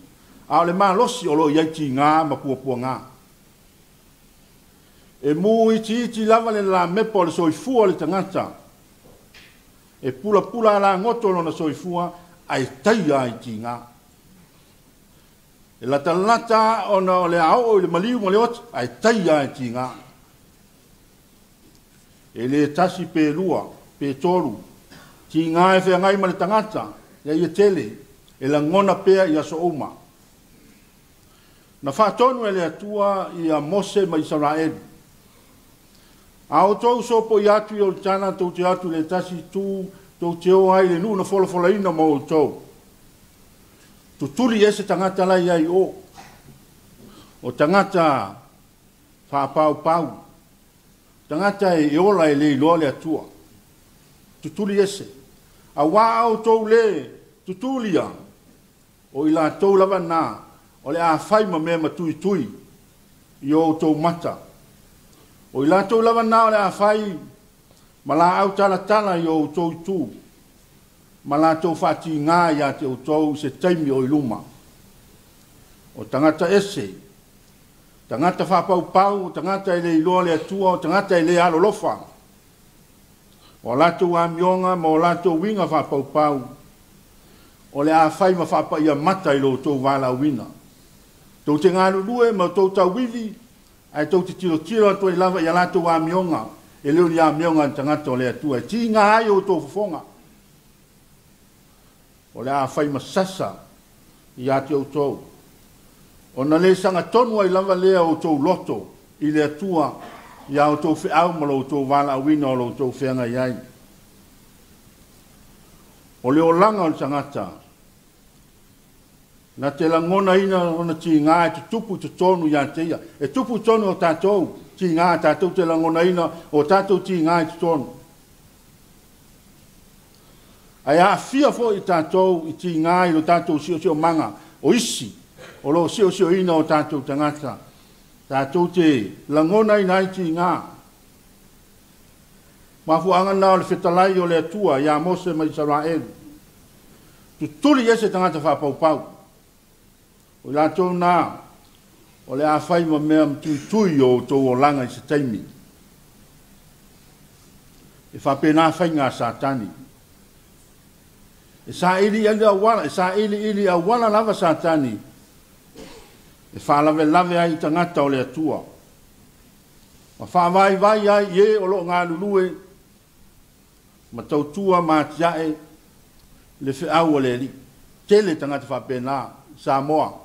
a o le malosi o lo o i ai tigā ma puapuagā. E mū itiiti lava le lalamepa o le soifua o le tagata, e pulapula alagoto lona soifua ae taia ai tigā. E latalata ona o le a oo i le maliu ma le oti, ae taia ai tigā. E le tasi pe lua, pe tolu, tigā e feagai ma le tagata, ia ia tele, e lagona pea i aso uma. Na faatonu e le Atua ia Mose ma Isaraelu. A outou sopoia atu i Ioritana, tou te atu i le tasi itu, tou te o ai i le nuu na folafolaina mo outou. Tutuli ese tagata la i ai o. O tagata faapaupau, tagata e ola e le iloa le Atua. Tutuli ese. Auā a outou lē tutulia, o i latou lava na o le a fai ma mea matuitui i o outou mata. O i latou lava na o le a fai ma laau talatala i o outou itu, ma latou faatigā iā te outou i se taimi o i luma. O tagata ese, tagata faapaupau, o tagata e le iloa le Atua, o tagata e le alolofa. O a latou amioga ma o latou uiga faapaupau, o le a fai ma faapaia mata i lo outou valaauina. Tou te galulue ma outou tauivi, ae tou te tilotilo atu ai lava i a latou amioga, e le o ni amioga a ni tagata o le Atua, e tiga ai outou fofoga. O le a fai ma sasa ia te outou, ona le sagatonu ai lava lea o outou loto i le Atua i a outou feau ma lo outou valaauina o lo outou feagai ai. O le olaga o le tagata, na te lagonaina ona tigā e tutupu i totonu ia te ia. E tupu i totonu o tatou tigā, tatou te lagonaina o tatou tigā i totonu. Ae aafia foi tatou i tigā i lo tatou siosiomaga, o isi o lo o siosioina o tatou tagata, tatou te lagonaina ai tigā. Mafuaaga na o le fetalai o le Atua ia Mose ma Isaraelu. Tutuli ese tagata faapaupau. O i latou na o le a fai ma mea matuitui o outou olaga i se taimi. E faapena faiga a Satani. E sailiili auala, e sailiili auala lava Satani e faalavelave ai i tagata o le Atua. Ma faavaivai ai i e o lo o galulue ma tautua ma atiae le feau a le Alii. Tele tagata faapena Samoa.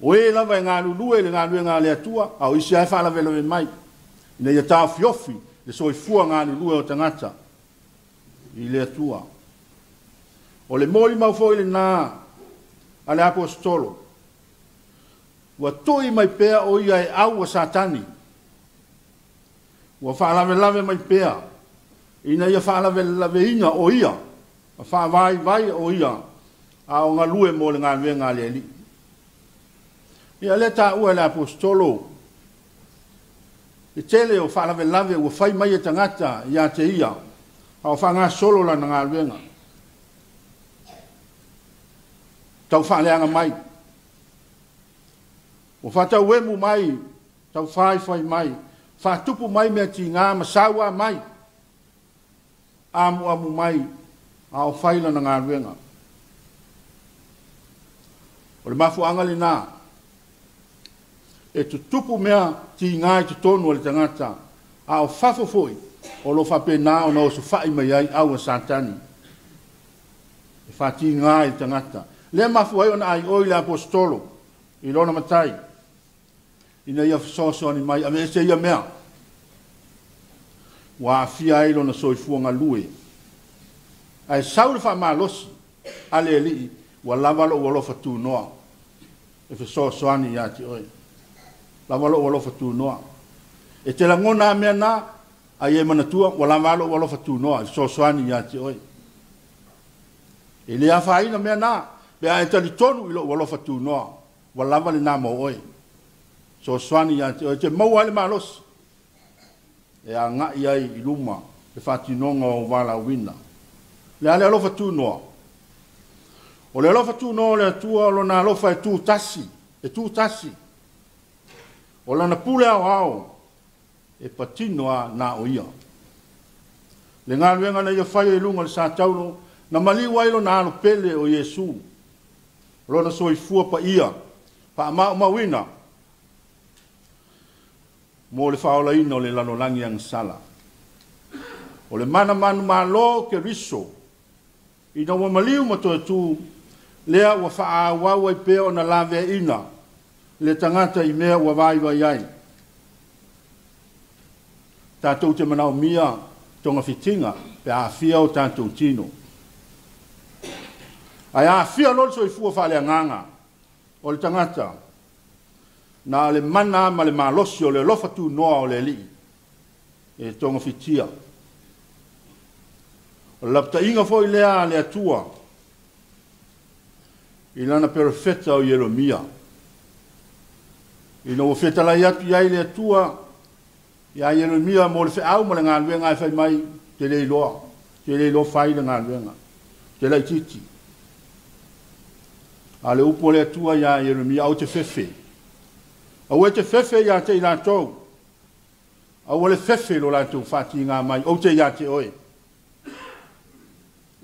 O e lava e galulue i le galuega a le Atua, a o isi lava e faalavelave mai, ina ia taofiofi le soifua galulue o tagata i le Atua. O le molimau foi lena a le Aposetolo, ua tui mai pea o ia e au a Satani, ua faalavelave mai pea, ina ia faalavelaveina o ia, ma faavaivai o ia, a o galue mo le galuega a le Alii. Ia lea taua e le Aposetolo, le tele o faalavelave ua fai mai e tagata ia te ia, a o faagasolo lana galuega. Tau faaleaga mai, ua faatauemu mai, tau faifai mai, faatupu mai mea tigā ma sauā mai, amuamu mai, a o fai lana galuega. O le mafuaaga lena, e tutupu mea tigā i totonu o le tagata, a o fafo foi o lo o faapena ona osofai mai ai au a Satani e faatigā i le tagata. Lea mafua ai ona aioi le Aposetolo i lona matai, ina ia fesoasoani mai, aveese ia mea ua aafia ai lona soifua galue. Ae sau le faamalosi a le Alii, ua lava lou alofa tunoa e fesoasoani ia te oe. Lava lou alofa tunoa. E te lagona a mea na, ai e manatua, ua lava lou alofa tunoa e fesoasoani ia te oe. E le afaina mea na, pe a e talitonu i lou alofa tunoa, ua lava lena mo oe. Fesoasoani ia te oe e te maua ai le malosi e agai ai i luma le faatinoga o ou valaauina. O le a le alofa tunoa? O le alofa tunoa o le Atua o Lona alofa e tutasi, e tutasi. O Lana pule aoao e patino lava na o Ia. Le galuega na Ia faia i luga o le sa taulo, na maliu ai Lona Alo pele o Iesu, Lona soifua paia, faamaumauina mo le faaolaina o le lalolagi agasala. O le mana manumalo o Keriso, ina ua maliu ma toe tu, lea ua faaauau ai pea ona laveaiina le tagata i mea ua vaivai ai. Tatou te manaomia togafitiga pe a aafia o tatou tino. Ae aafia loa le soifua faaleagaga o le tagata, na o le mana lava ma le malosi o le alofa tunoa o le Alii e togafitia. O le lapataiga foi lea a le Atua i lana perofeta o Ieremia, ina ua fetalai atu i ai le Atua ia Ieremia mo le feau ma le galuega ae fai mai, Te le iloa, te le iloa fai le galuega, te laitiiti. A o le upu a le Atua ia Ieremia, aua te fefe, aua e te fefe ia te i latou, aua le fefe i lo latou faatiga mai, ou te ia te oe.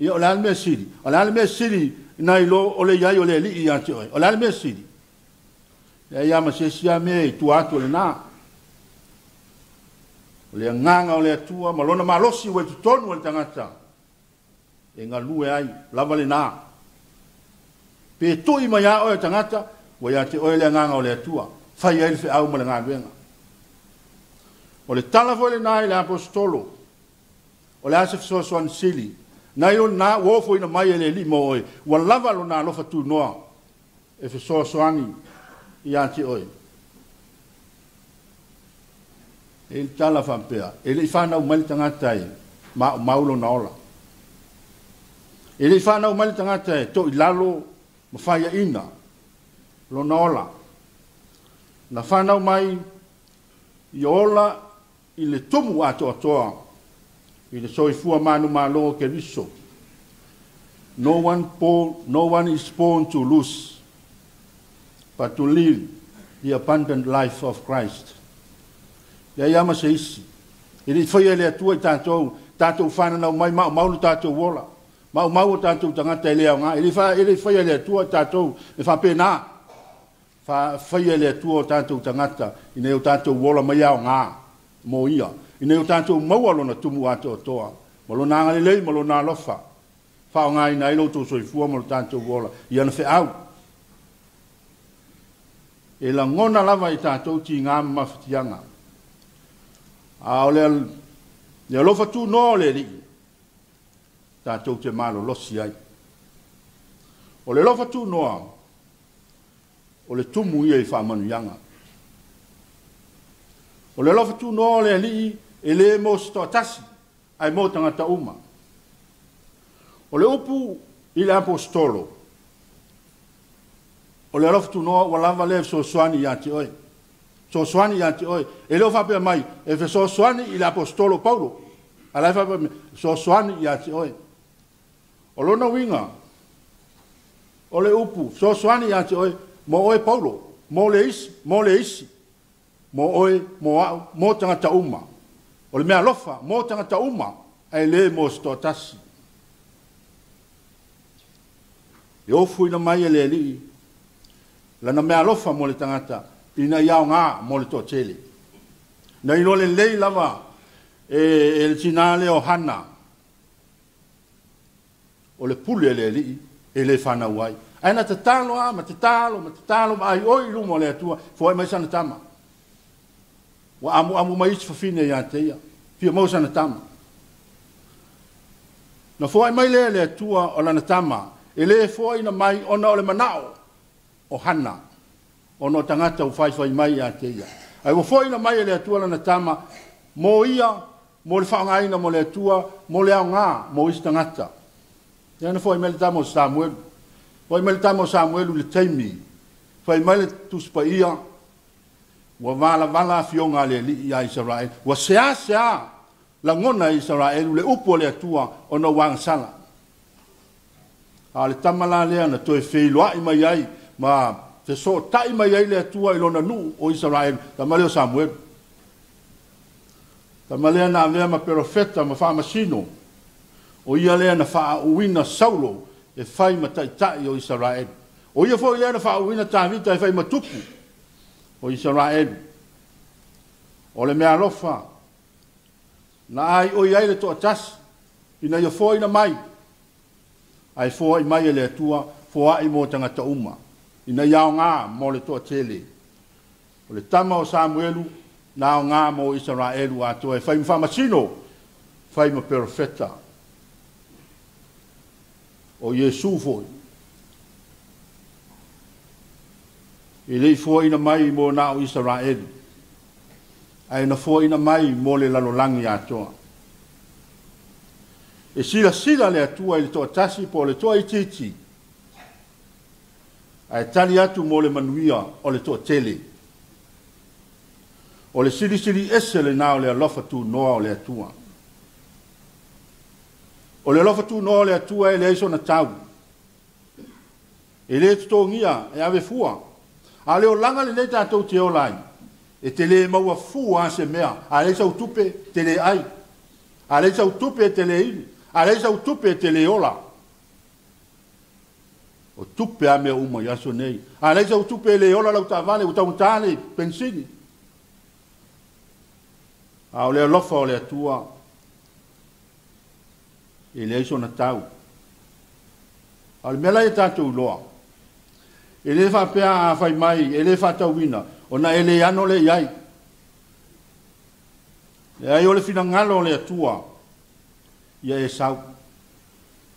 Ia o le a le mea sili? O le a le mea sili nai lo o le i ai o le Alii ia te oe? O le a le mea sili? Leai lava ma se isi lava mea i tua atu o lena. O le agaga o le Atua ma Lona malosi ua i totonu o le tagata e galue ai lava lena. Pe tui mai lava oe o tagata, ua ia te oe le agaga o le Atua, fai ai le feau ma le galuega. O le tala foi lena i le aposetolo, o le a se fesoasoani sili nai lo lena ua ofoina mai e le Alii mo oe, ua lava Lona alofa tunoa e fesoasoani ia te oe. E i ai le tala faapea, e le i fanau mai le tagata e maumau lona ola. E le i fanau mai le tagata e toilalo ma faiaina lona ola. Na fanau mai ia ola i le tumu atoatoa i le soifua manumalo o Keriso. No one, born, no one is born to lose, but to live the abundant life of Christ. Leai lava ma se isi. E le i faia e le Atua i tatou, tatou fananau mai maumau lo tatou ola. Maumau o tatou tagata e le aoga. E le i faia e le Atua i tatou e faapena. Faia e le Atua o tatou tagata ina ia o tatou ola mai aoga mo Ia. Ina ia o tatou maua Lona tumu atoatoa, ma Lona agalelei ma Lona alofa. Faaaogaina ai lo outou soifua ma lo tatou ola i ana feau. E lagona lava i tatou tiga ma mafatiaga. A o le alofa tunoa o le Alii, tatou te malolosi ai. O le alofa tunoa, o le tumu ia i faamanuiaga. O le alofa tunoa o le Alii, e le mo se toatasi, ae mo tagata uma. O le upu i le aposetolo, o le alofa tunoa ua lava lea e fesoasoani ia te oe. Fesoasoani ia te oe. E le o faapea mai, e fesoasoani i le aposetolo Paulo. A la e faapea mai, fesoasoani ia te oe. O lona uiga, o le upu, fesoasoani ia te oe, mo oe Paulo, mo le isi, mo le isi, mo oe, mo au, mo tagata uma. O le mea alofa, mo tagata uma, ae le mo se toatasi. E ofuina mai e le Alii lana mea alofa mo le tagata ina ia aoga mo le toatele. Na iloa lelei lava e le tinā lea o Hana, o le pule a le Alii e le fanau ai. Ae na tatalo lava ma tatalo ma tatalo ma aioi i luma o le Atua, foai mai sana tama. Ua amuamu mai isi fafine ia te ia, fia maua sana tama. Na foai mai lea e le Atua o lana tama, e le foaina mai ona o le manao o Hana, ona o tagata ua faifai mai ia te ia. Ae ua foaina mai e le Atua lana tama mo ia, mo le faaaogaina mo le Atua, mo le aoga mo isi tagata. Lea na foai mai le tama o Samuelu. Foai mai le tama o Samuelu i le taimi, fai mai le Tusi Paia, Ua valavala afioga a le Alii ia Isaraelu. Ua seasea lagona e Isaraelu le upu a le Atua ona ua agasala. A o le tama la lea na toe feiloai mai ai ma fesootai mai ai le Atua i lona nuu o Isaraelu, tama lea o Samuelu. Tama lea na avea ma perofeta ma faamasino, o ia lea na faaauuina Saulo e fai ma taitai o Isaraelu. O ia foi lea na faaauuina Tavita e fai ma tupu o Isaraelu. O le meaalofa na aioi ai le toatasi ina ia foaina mai, ae foai mai e le Atua, foai mo tagata uma, ina ia aoga mo le toatele. O le tama o Samuelu na aoga mo Isaraelu atoa e fai ma faamasino, fai ma perofeta. O Iesu foi, e le i foaina mai mo na o Isaraelu, ae na foaina mai mo le lalolagi atoa. E silasila le Atua i le toatasi po o le toaitiiti, ae tali atu mo le manuia o le toatele. O le silisili ese lena o le alofa tunoa o le Atua. O le alofa tunoa o le Atua e leai sona tau. E le totogia e ave fua. A o le olaga lenei tatou te ola ai, e te le maua fua a se mea. A leai sau tupe, te le ai. A leai sau tupe, te le inu. A leai sau tupe, te le ola. O tupe a mea uma i aso nei. A leai sau tupe e le ola lau taavale, ua taugata le penisini. A o le alofa o le Atua, e leai sona tau. A o le mea la ia tatou iloa, e le faapea a fai mai, e le faatauina, ona e le ano le i ai. Leai, o le finagalo o le Atua, ia e sau.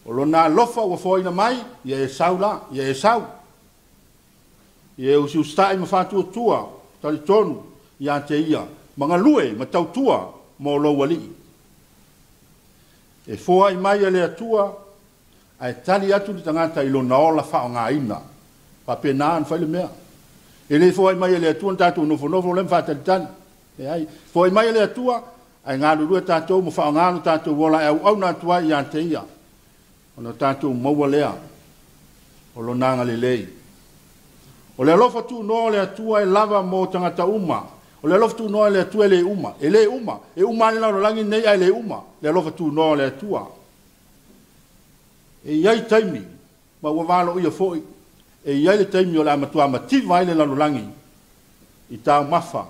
O lona alofa ua foaina mai, ia e sau la, ia e sau. Ia e usiusitai ma faatuatua, talitonu ia te ia, ma galue ma tautua mo lou alii. E foai mai e le Atua, ae tali atu le tagata i lona ola faaaogaina. Faapena ona fai le mea. E le foai mai e le Atua na tatou nofonofo lea ma faatalitali. Leai, foai mai e le Atua, ae galulue tatou ma faaaoga lo tatou ola e auauna atu ai ia te ia, ona tatou maua lea o lona agalelei. O le alofa tunoa o le Atua e lava mo tagata uma. O le alofa tunoa o le Atua e le uma. E le uma. E uma lava le lalolagi lenei ae le uma le alofa tunoa o le Atua. E i ai taimi, ma ua valoia foi, e i ai le taimi o le a matua mativa ai le lalolagi i taumafa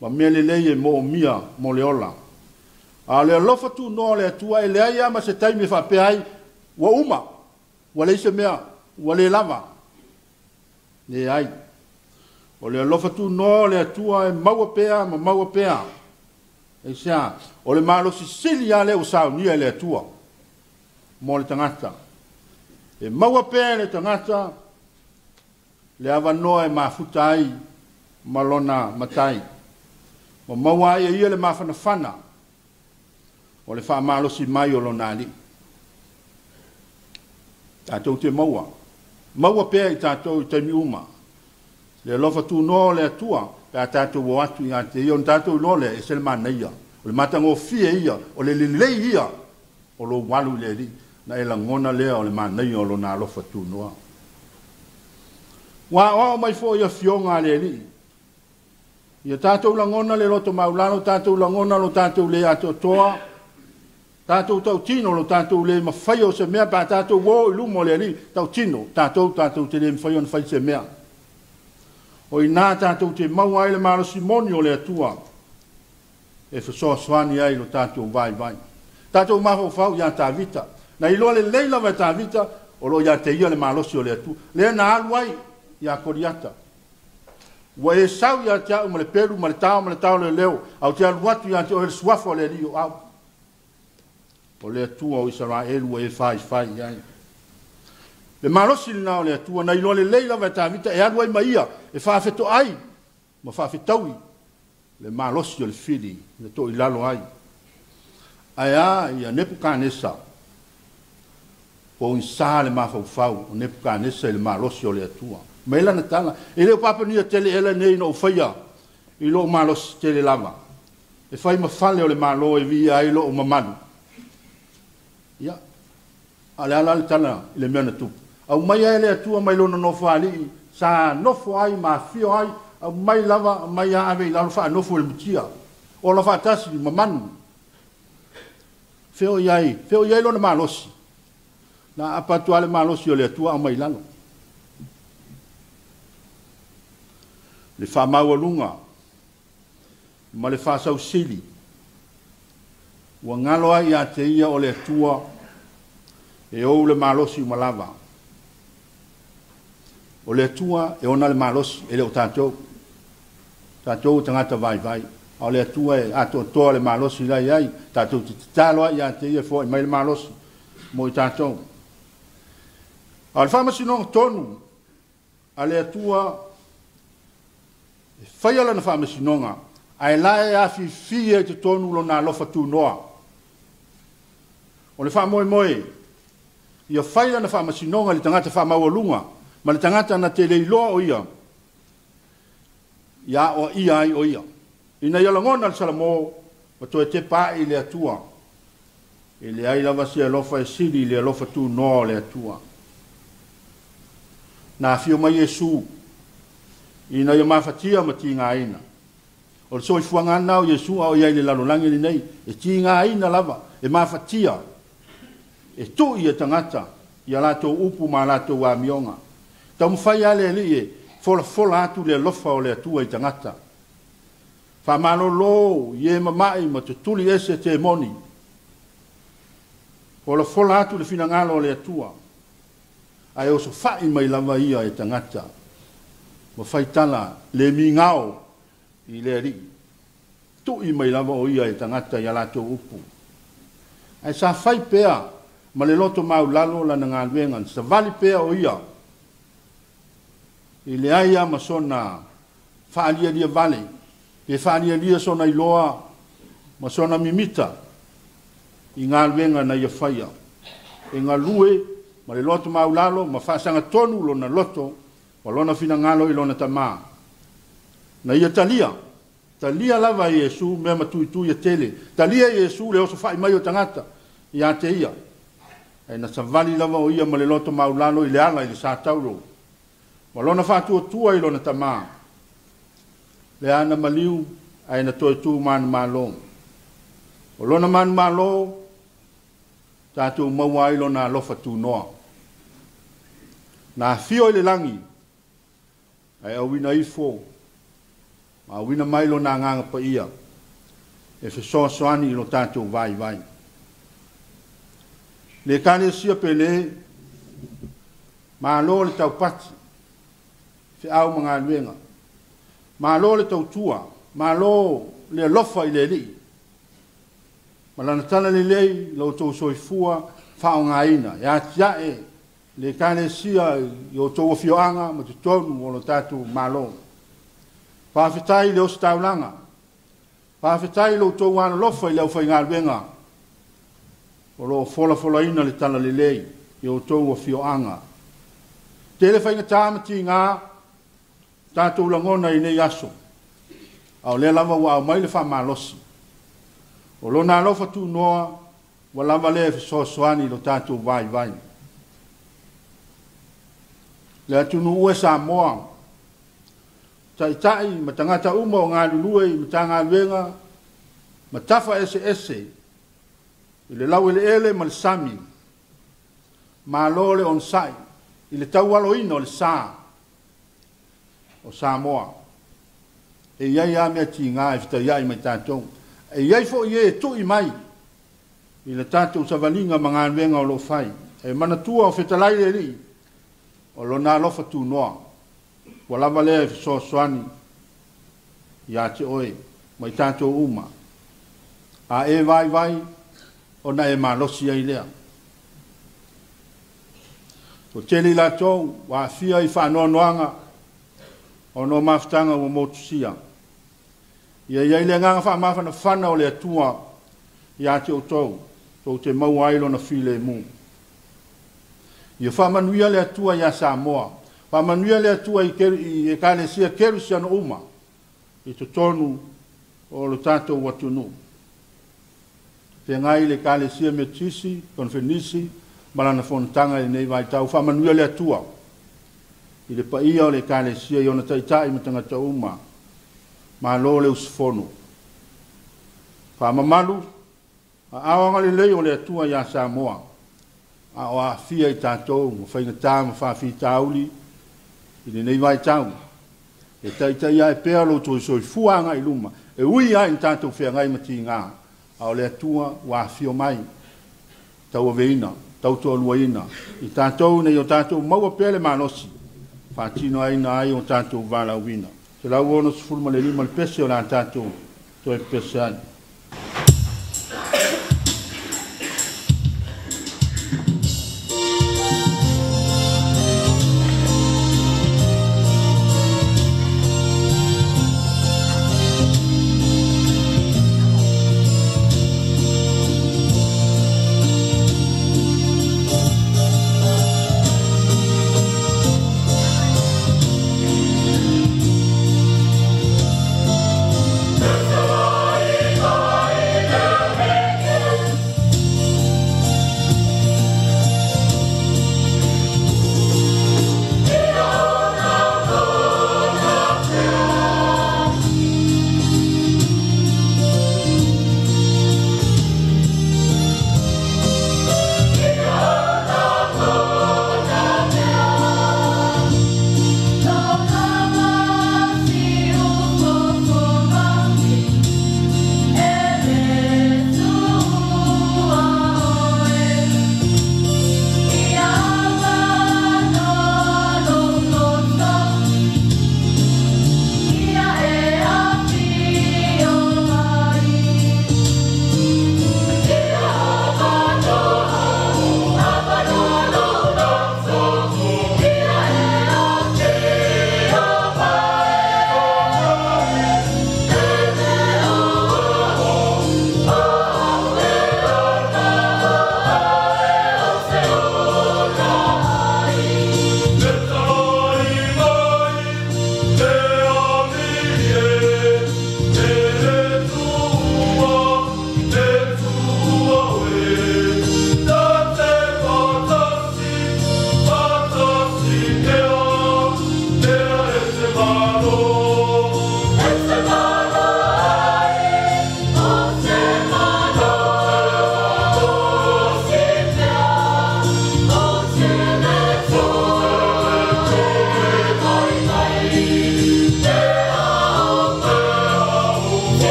ma mea lelei e moomia mo le ola. A o le alofa tunoa o le Atua e leai lava ma se taimi e faapea ai, ua uma, ua leai se mea, ua le lava. Leai. O le alofa tunoa o le Atua e maua pea ma maua pea. Aisea? O le malosi sili lava lea ua saunia e le Atua mo le tagata. E maua pea e le tagata le avanoa e mafuta ai ma lona matai. Ma maua ai e ia le mafanafana o le faamalosi mai o lona alii. Tatou te maua. Maua pea i tatou i taimi uma. Le alofa tunoa o le Atua, pe a tatou o atu ia te ia, ona tatou iloa lea, e ese le manaia. O le matagofie ia, o le lelei ia o lou alu i le Alii, na e lagona lea o le manaia o lona alofa tunoa. Ua aoao mai foi afioga a le Alii. Ia tatou lagona le loto maulalo, tatou lagona lo tatou le atoatoa, tatou tautino lo tatou le mafai o se mea, pe a tatou o i luma o le Alii, tautino, tatou te le mafai ona fai se mea. O ina tatou te maua ai le malosi moni o le Atua e fesoasoani ai lo tatou vaivai. Tatou mafaufau ia Tavita. Na iloa lelei lava e Tavita, o lo ia te ia le malosi o le Atua. Lea na alu ai ia Koliata. Ua e sau ia te au ma le pelu ma le tao ma le tao le leo, au te alu atu ia te oe le suafa o le Alii o au. O le Atua o Isaraelu ua e faifai i ai. Le malosi lena o le Atua, na iloa lelei lava e Tavita e alu ai ma ia, e faafetoai ma faafetaui le malosi o le fili, na toilalo ai. Ae a ia Nepukanesa, pogisa le mafaufau o Nepukanesa i le malosi o le Atua. Mai lana tala, e le o papania tele ela nei na ou faia i lou malosi tele lava, e fai ma fale o le Malo e viia ai lou mamalu. Ia, a o le a la le tala i le mea na tupu? Aumaia e le Atua mai lona nofoalii sa nofo ai ma afio ai, aumai lava, aumai lava ave i lalo faanofo i le mutia, ola faatasi ma manu. Fea o i ai, fea o i ai lona malosi? Na aapa atu lava le malosi o le Atua aumai i lalo. Le faamaualuga ma le faasausili ua galo ai ia te ia o le Atua e ou le malosi uma lava. O le Atua e ona le malosi, e le o tatou. Tatou o tagata vaivai. A o le Atua e atoatoa le malosi la e i ai. Tatou te tatalo ai ia te ia e foai mai le malosi mo i tatou. A o le faamasinoga tonu a le Atua e faia lana faamasinoga, ae la e afifi ai i totonu lona alofa tunoa. O le faamoemoe, ia fai lana faamasinoga i le tagata faamaualuga ma le tagata na te le iloa o ia, ia aoaia ai o ia, ina ia lagona le Salamo ma toe tepa ae i le Atua. E leai lava se alofa e sili i le alofa tunoa o le Atua. Na afio mai Iesu ina ia mafatia ma tigaina. O le soifuaga lena o Iesu a o i ai i le lalolagi lenei, e tigaina lava, e mafatia, e tui e tagata i a latou upu ma a latou amioga. Taumafai lava le Alii e folafola atu le alofa o le Atua i tagata. Faamalolo i e mama'i ma tutuli ese temoni. Folafola atu le finagalo o le Atua, ae osofa'i mai lava ia e tagata ma faitala le migao i le Alii. Tui mai lava o ia e tagata i a latou upu. Ae sa fai pea ma le loto maulalo lana galuega, na savali pea o ia e leai lava ma sona faalialia vale, pe faalialia sona iloa ma sona mimita i galuega na ia faia. E galue ma le loto maulalo ma faasagatonu lona loto ma lona finagalo i lona Tama. Na ia talia, talia lava e Iesu mea matuitui e tele. Talia e Iesu le osofa'i mai o tagata ia te ia. Ae na savali lava o ia ma le loto maulalo i le ala i le sa tauro ma lona faatuatua i lona Tama. Lea na maliu ae na toe tu manumalo. O lona manumalo tatou maua ai lona alofa tunoa. Na afio i le lagi ae auina ifo ma auina mai lona agaga paia e fesoasoani i lo tatou vaivai. Le Ekalesia pele, malo le taupati, feau ma galuega. Malo le tautua, malo le alofa i le Alii ma lana tala lelei i lo outou soifua faaaogaina e atiae le Ekalesia i outou afioaga ma totonu o lo tatou Malo. Faafetai i le ositaulaga, faafetai i lo outou alolofa i le aufaigaluega o lo o folafolaina le tala lelei i outou afioaga. Tele faigata ma tiga tatou lagona i nei aso, a o lea lava ua aumai le faamalosi. O lona alofa tunoa ua lava lea e fesoasoani i lo tatou vaivai. Le atunuu e Samoa, taitai ma tagata uma o galulue i Matagaluega ma tafa eseese i le laueleele ma le sami, malo le onosai i le taualoina o le sa o Samoa. E i ai lava mea tiga e fetaiai ma i tatou. E i ai foi e e tui mai i le tatou savaliga ma galuega o lo o fai. E manatua o fetalai le Alii, o lona alofa tunoa ua lava lea e fesoasoani ia te oe ma i tatou uma. A e vaivai, ona e malosi ai lea. Ua tele i latou ua aafia i faanoanoaga ona o mafutaga ua motusia. Ia i ai le agaga faamafanafana o le Atua ia te outou, tou te maua ai lona filemu. Ia faamanuia le Atua ia Samoa. Faamanuia le Atua i Ekalesia kerisiano uma. i totonu o lo tatou atunuu. Feagai le Ekalesia Metotisi, Konifenisi ma lana fonotaga i lenei vaitau. Faamanuia le Atua i le paia o le Ekalesia i ona taitai ma tagata uma. Malo le usufono. Faamamalu, aao agalelei o le Atua ia Samoa, a o aafia i tatou ma faigata ma faafitauli i lenei vaitau. E taitaia ai pea lo outou soifua agai i luma, e ui lava ina tatou feagai ma tiga, a o le Atua ua afio mai, tauaveina, tautoaluaina i tatou ina ia o tatou maua pea le malosi, faatinoina ai o tatou valaauina. 165 le pese o le a tatou toe pese ai. Thank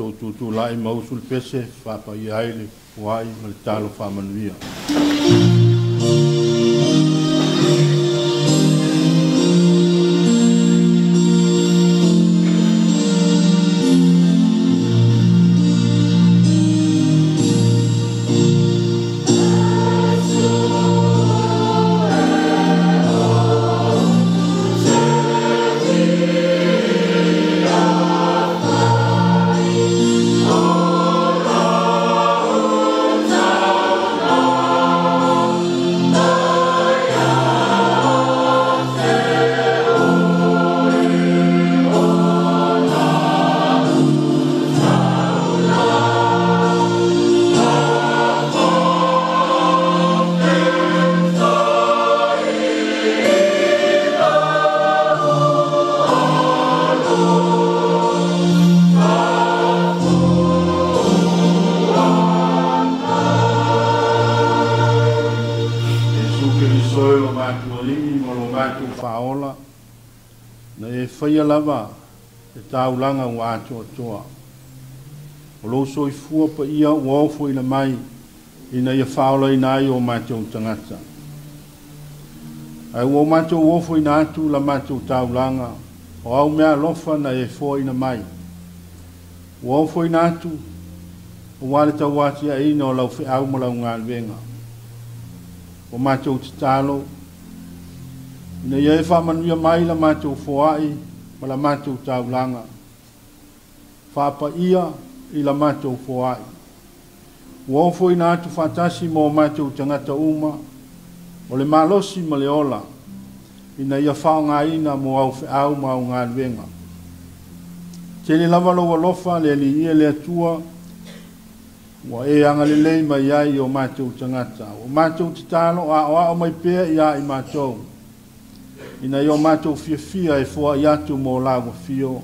Matou tutulai ma usu le pese faapaia ai le foai ma le talo faamanuia. Lava e taulaga ua atoatoa. O lou soifua paia ua ofoina mai ina ia faaolaina ai o matou tagata. Ae ua o matou ofoina atu la matou taulaga o au mea alofa na e foaina mai. Ua ofoina atu ua le tauatiaina o lau feau ma lau galuega. O matou tatalo ina ia e faamanuia mai la matou foai ma la matou taulaga. Faapaia i la matou foai. Ua ofoina atu faatasi ma o matou tagata uma o le malosi ma le ola ina ia faaaogaina mo au feau ma au galuega. Tele lava lou alofa le Alii e le Atua ua e agalelei mai ai i o matou tagata. O matou tatalo aoao mai pea ia i matou ina ia o matou fiafia e foai atu mo lau afio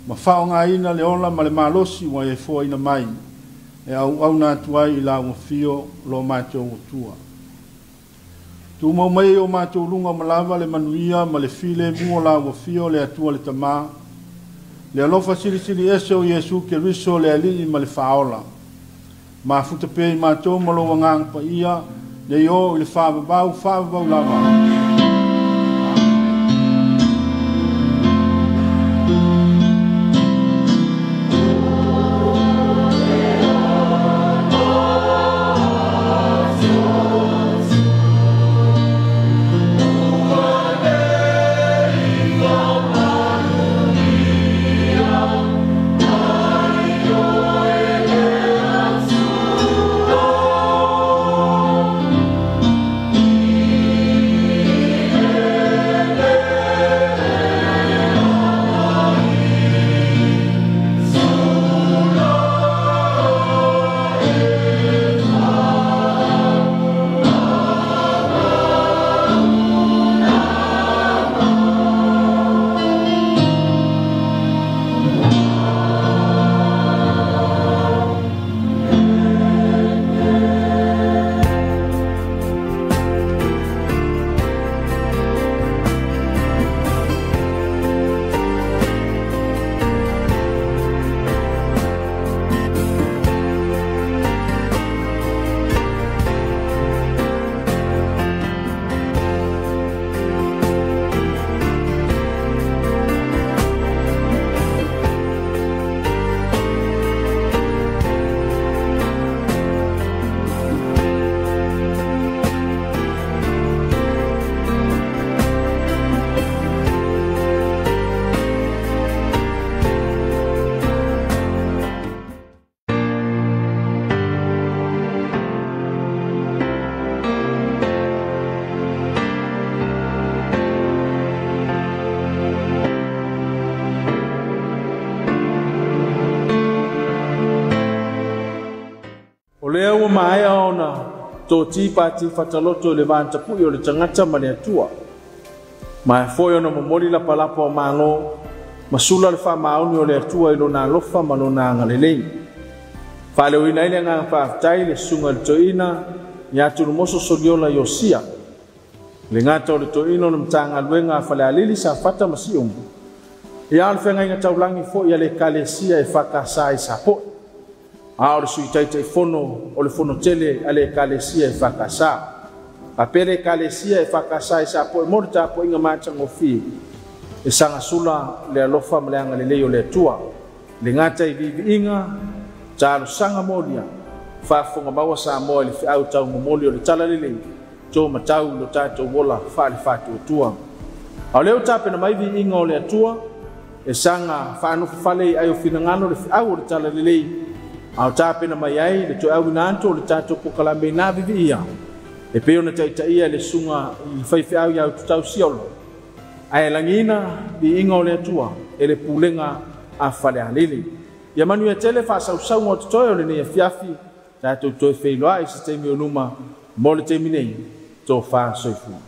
ma faaaogaina le ola ma le malosi ua e foaina mai e auauna atu ai i lau afio lo matou Atua. Tumau mai o matou luga ma lava le manuia ma le filemu o lau afio le Atua le Tamā, le alofa silisili ese o Iesu Keriso le Alii ma le Faaola. Mafuta pea i matou ma lou agaga paia, nei o i le faavavau, faavavau lava. O lea ua maea ona toti pati fataloto i le vantapu'i o le tagata ma le Atua. Ma e foi ona momoli lapalapa o malo, ma sula le faamaoni o le Atua i lona alofa ma lona agalelei. Faaleoina ai le agaga faafetai le susuga i le toeaina ia Tulumoso Soliola Iosia, le gata o le toeaina o le Matagaluega a Falealili, Safata ma Siumu, Ia o le feagaiga taulagi fo'i a le Ekalesia EFKS i Sapo'i, a o le Sui Taitaifono o le Fonotele a le Ekalesia EFKS. Faapea le Ekalesia EFKS i Sapo'i mo le tapuaiga matagofie e sagasula le alofa ma le agalelei o le Atua. Le gata i viiviiga, talosaga molia, faafofoga maua Samoa i le feau taumomoli o le Talalelei, to matau i lo tatou ola faale-faatuatua. A o lea ua tapena mai viiga o le Atua, e saga faanofofale i ai o finagalo le feau o le Talalelei, a o tapena mai ai le toe auina atu o le tatou polokalame ina viviia, e pei ona taitaia le susuga i le faifeau ia Ututau Siolo, ae lagiina viiga o le Atua e le pulega a Falealili. Ia manuia tele faasausauga o totoe o lenei afiafi, tatou toe feiloai i se taimi o luma mo le taimi nei, tofa soifua.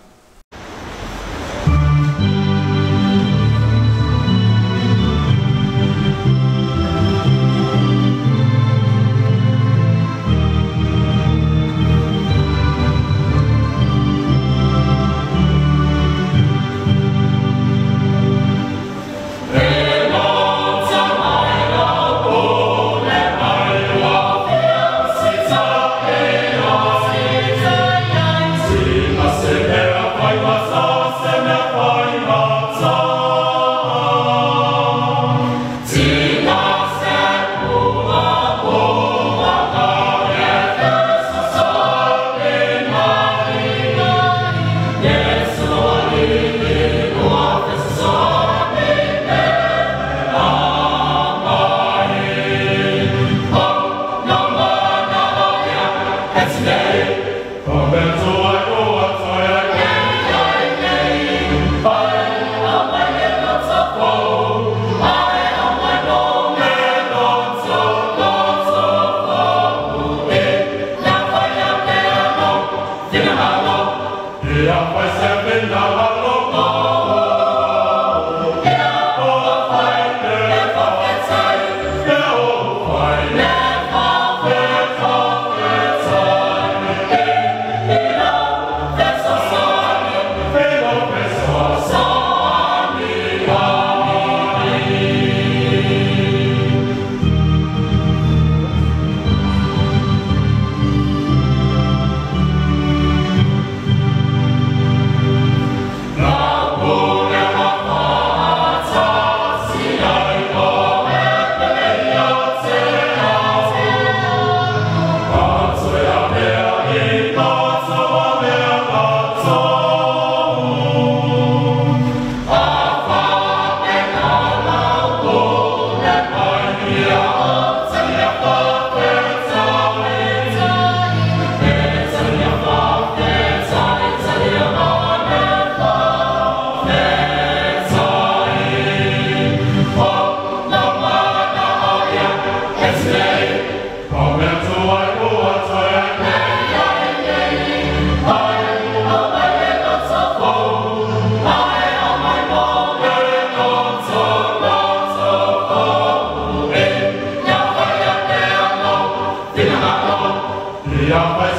Yeah.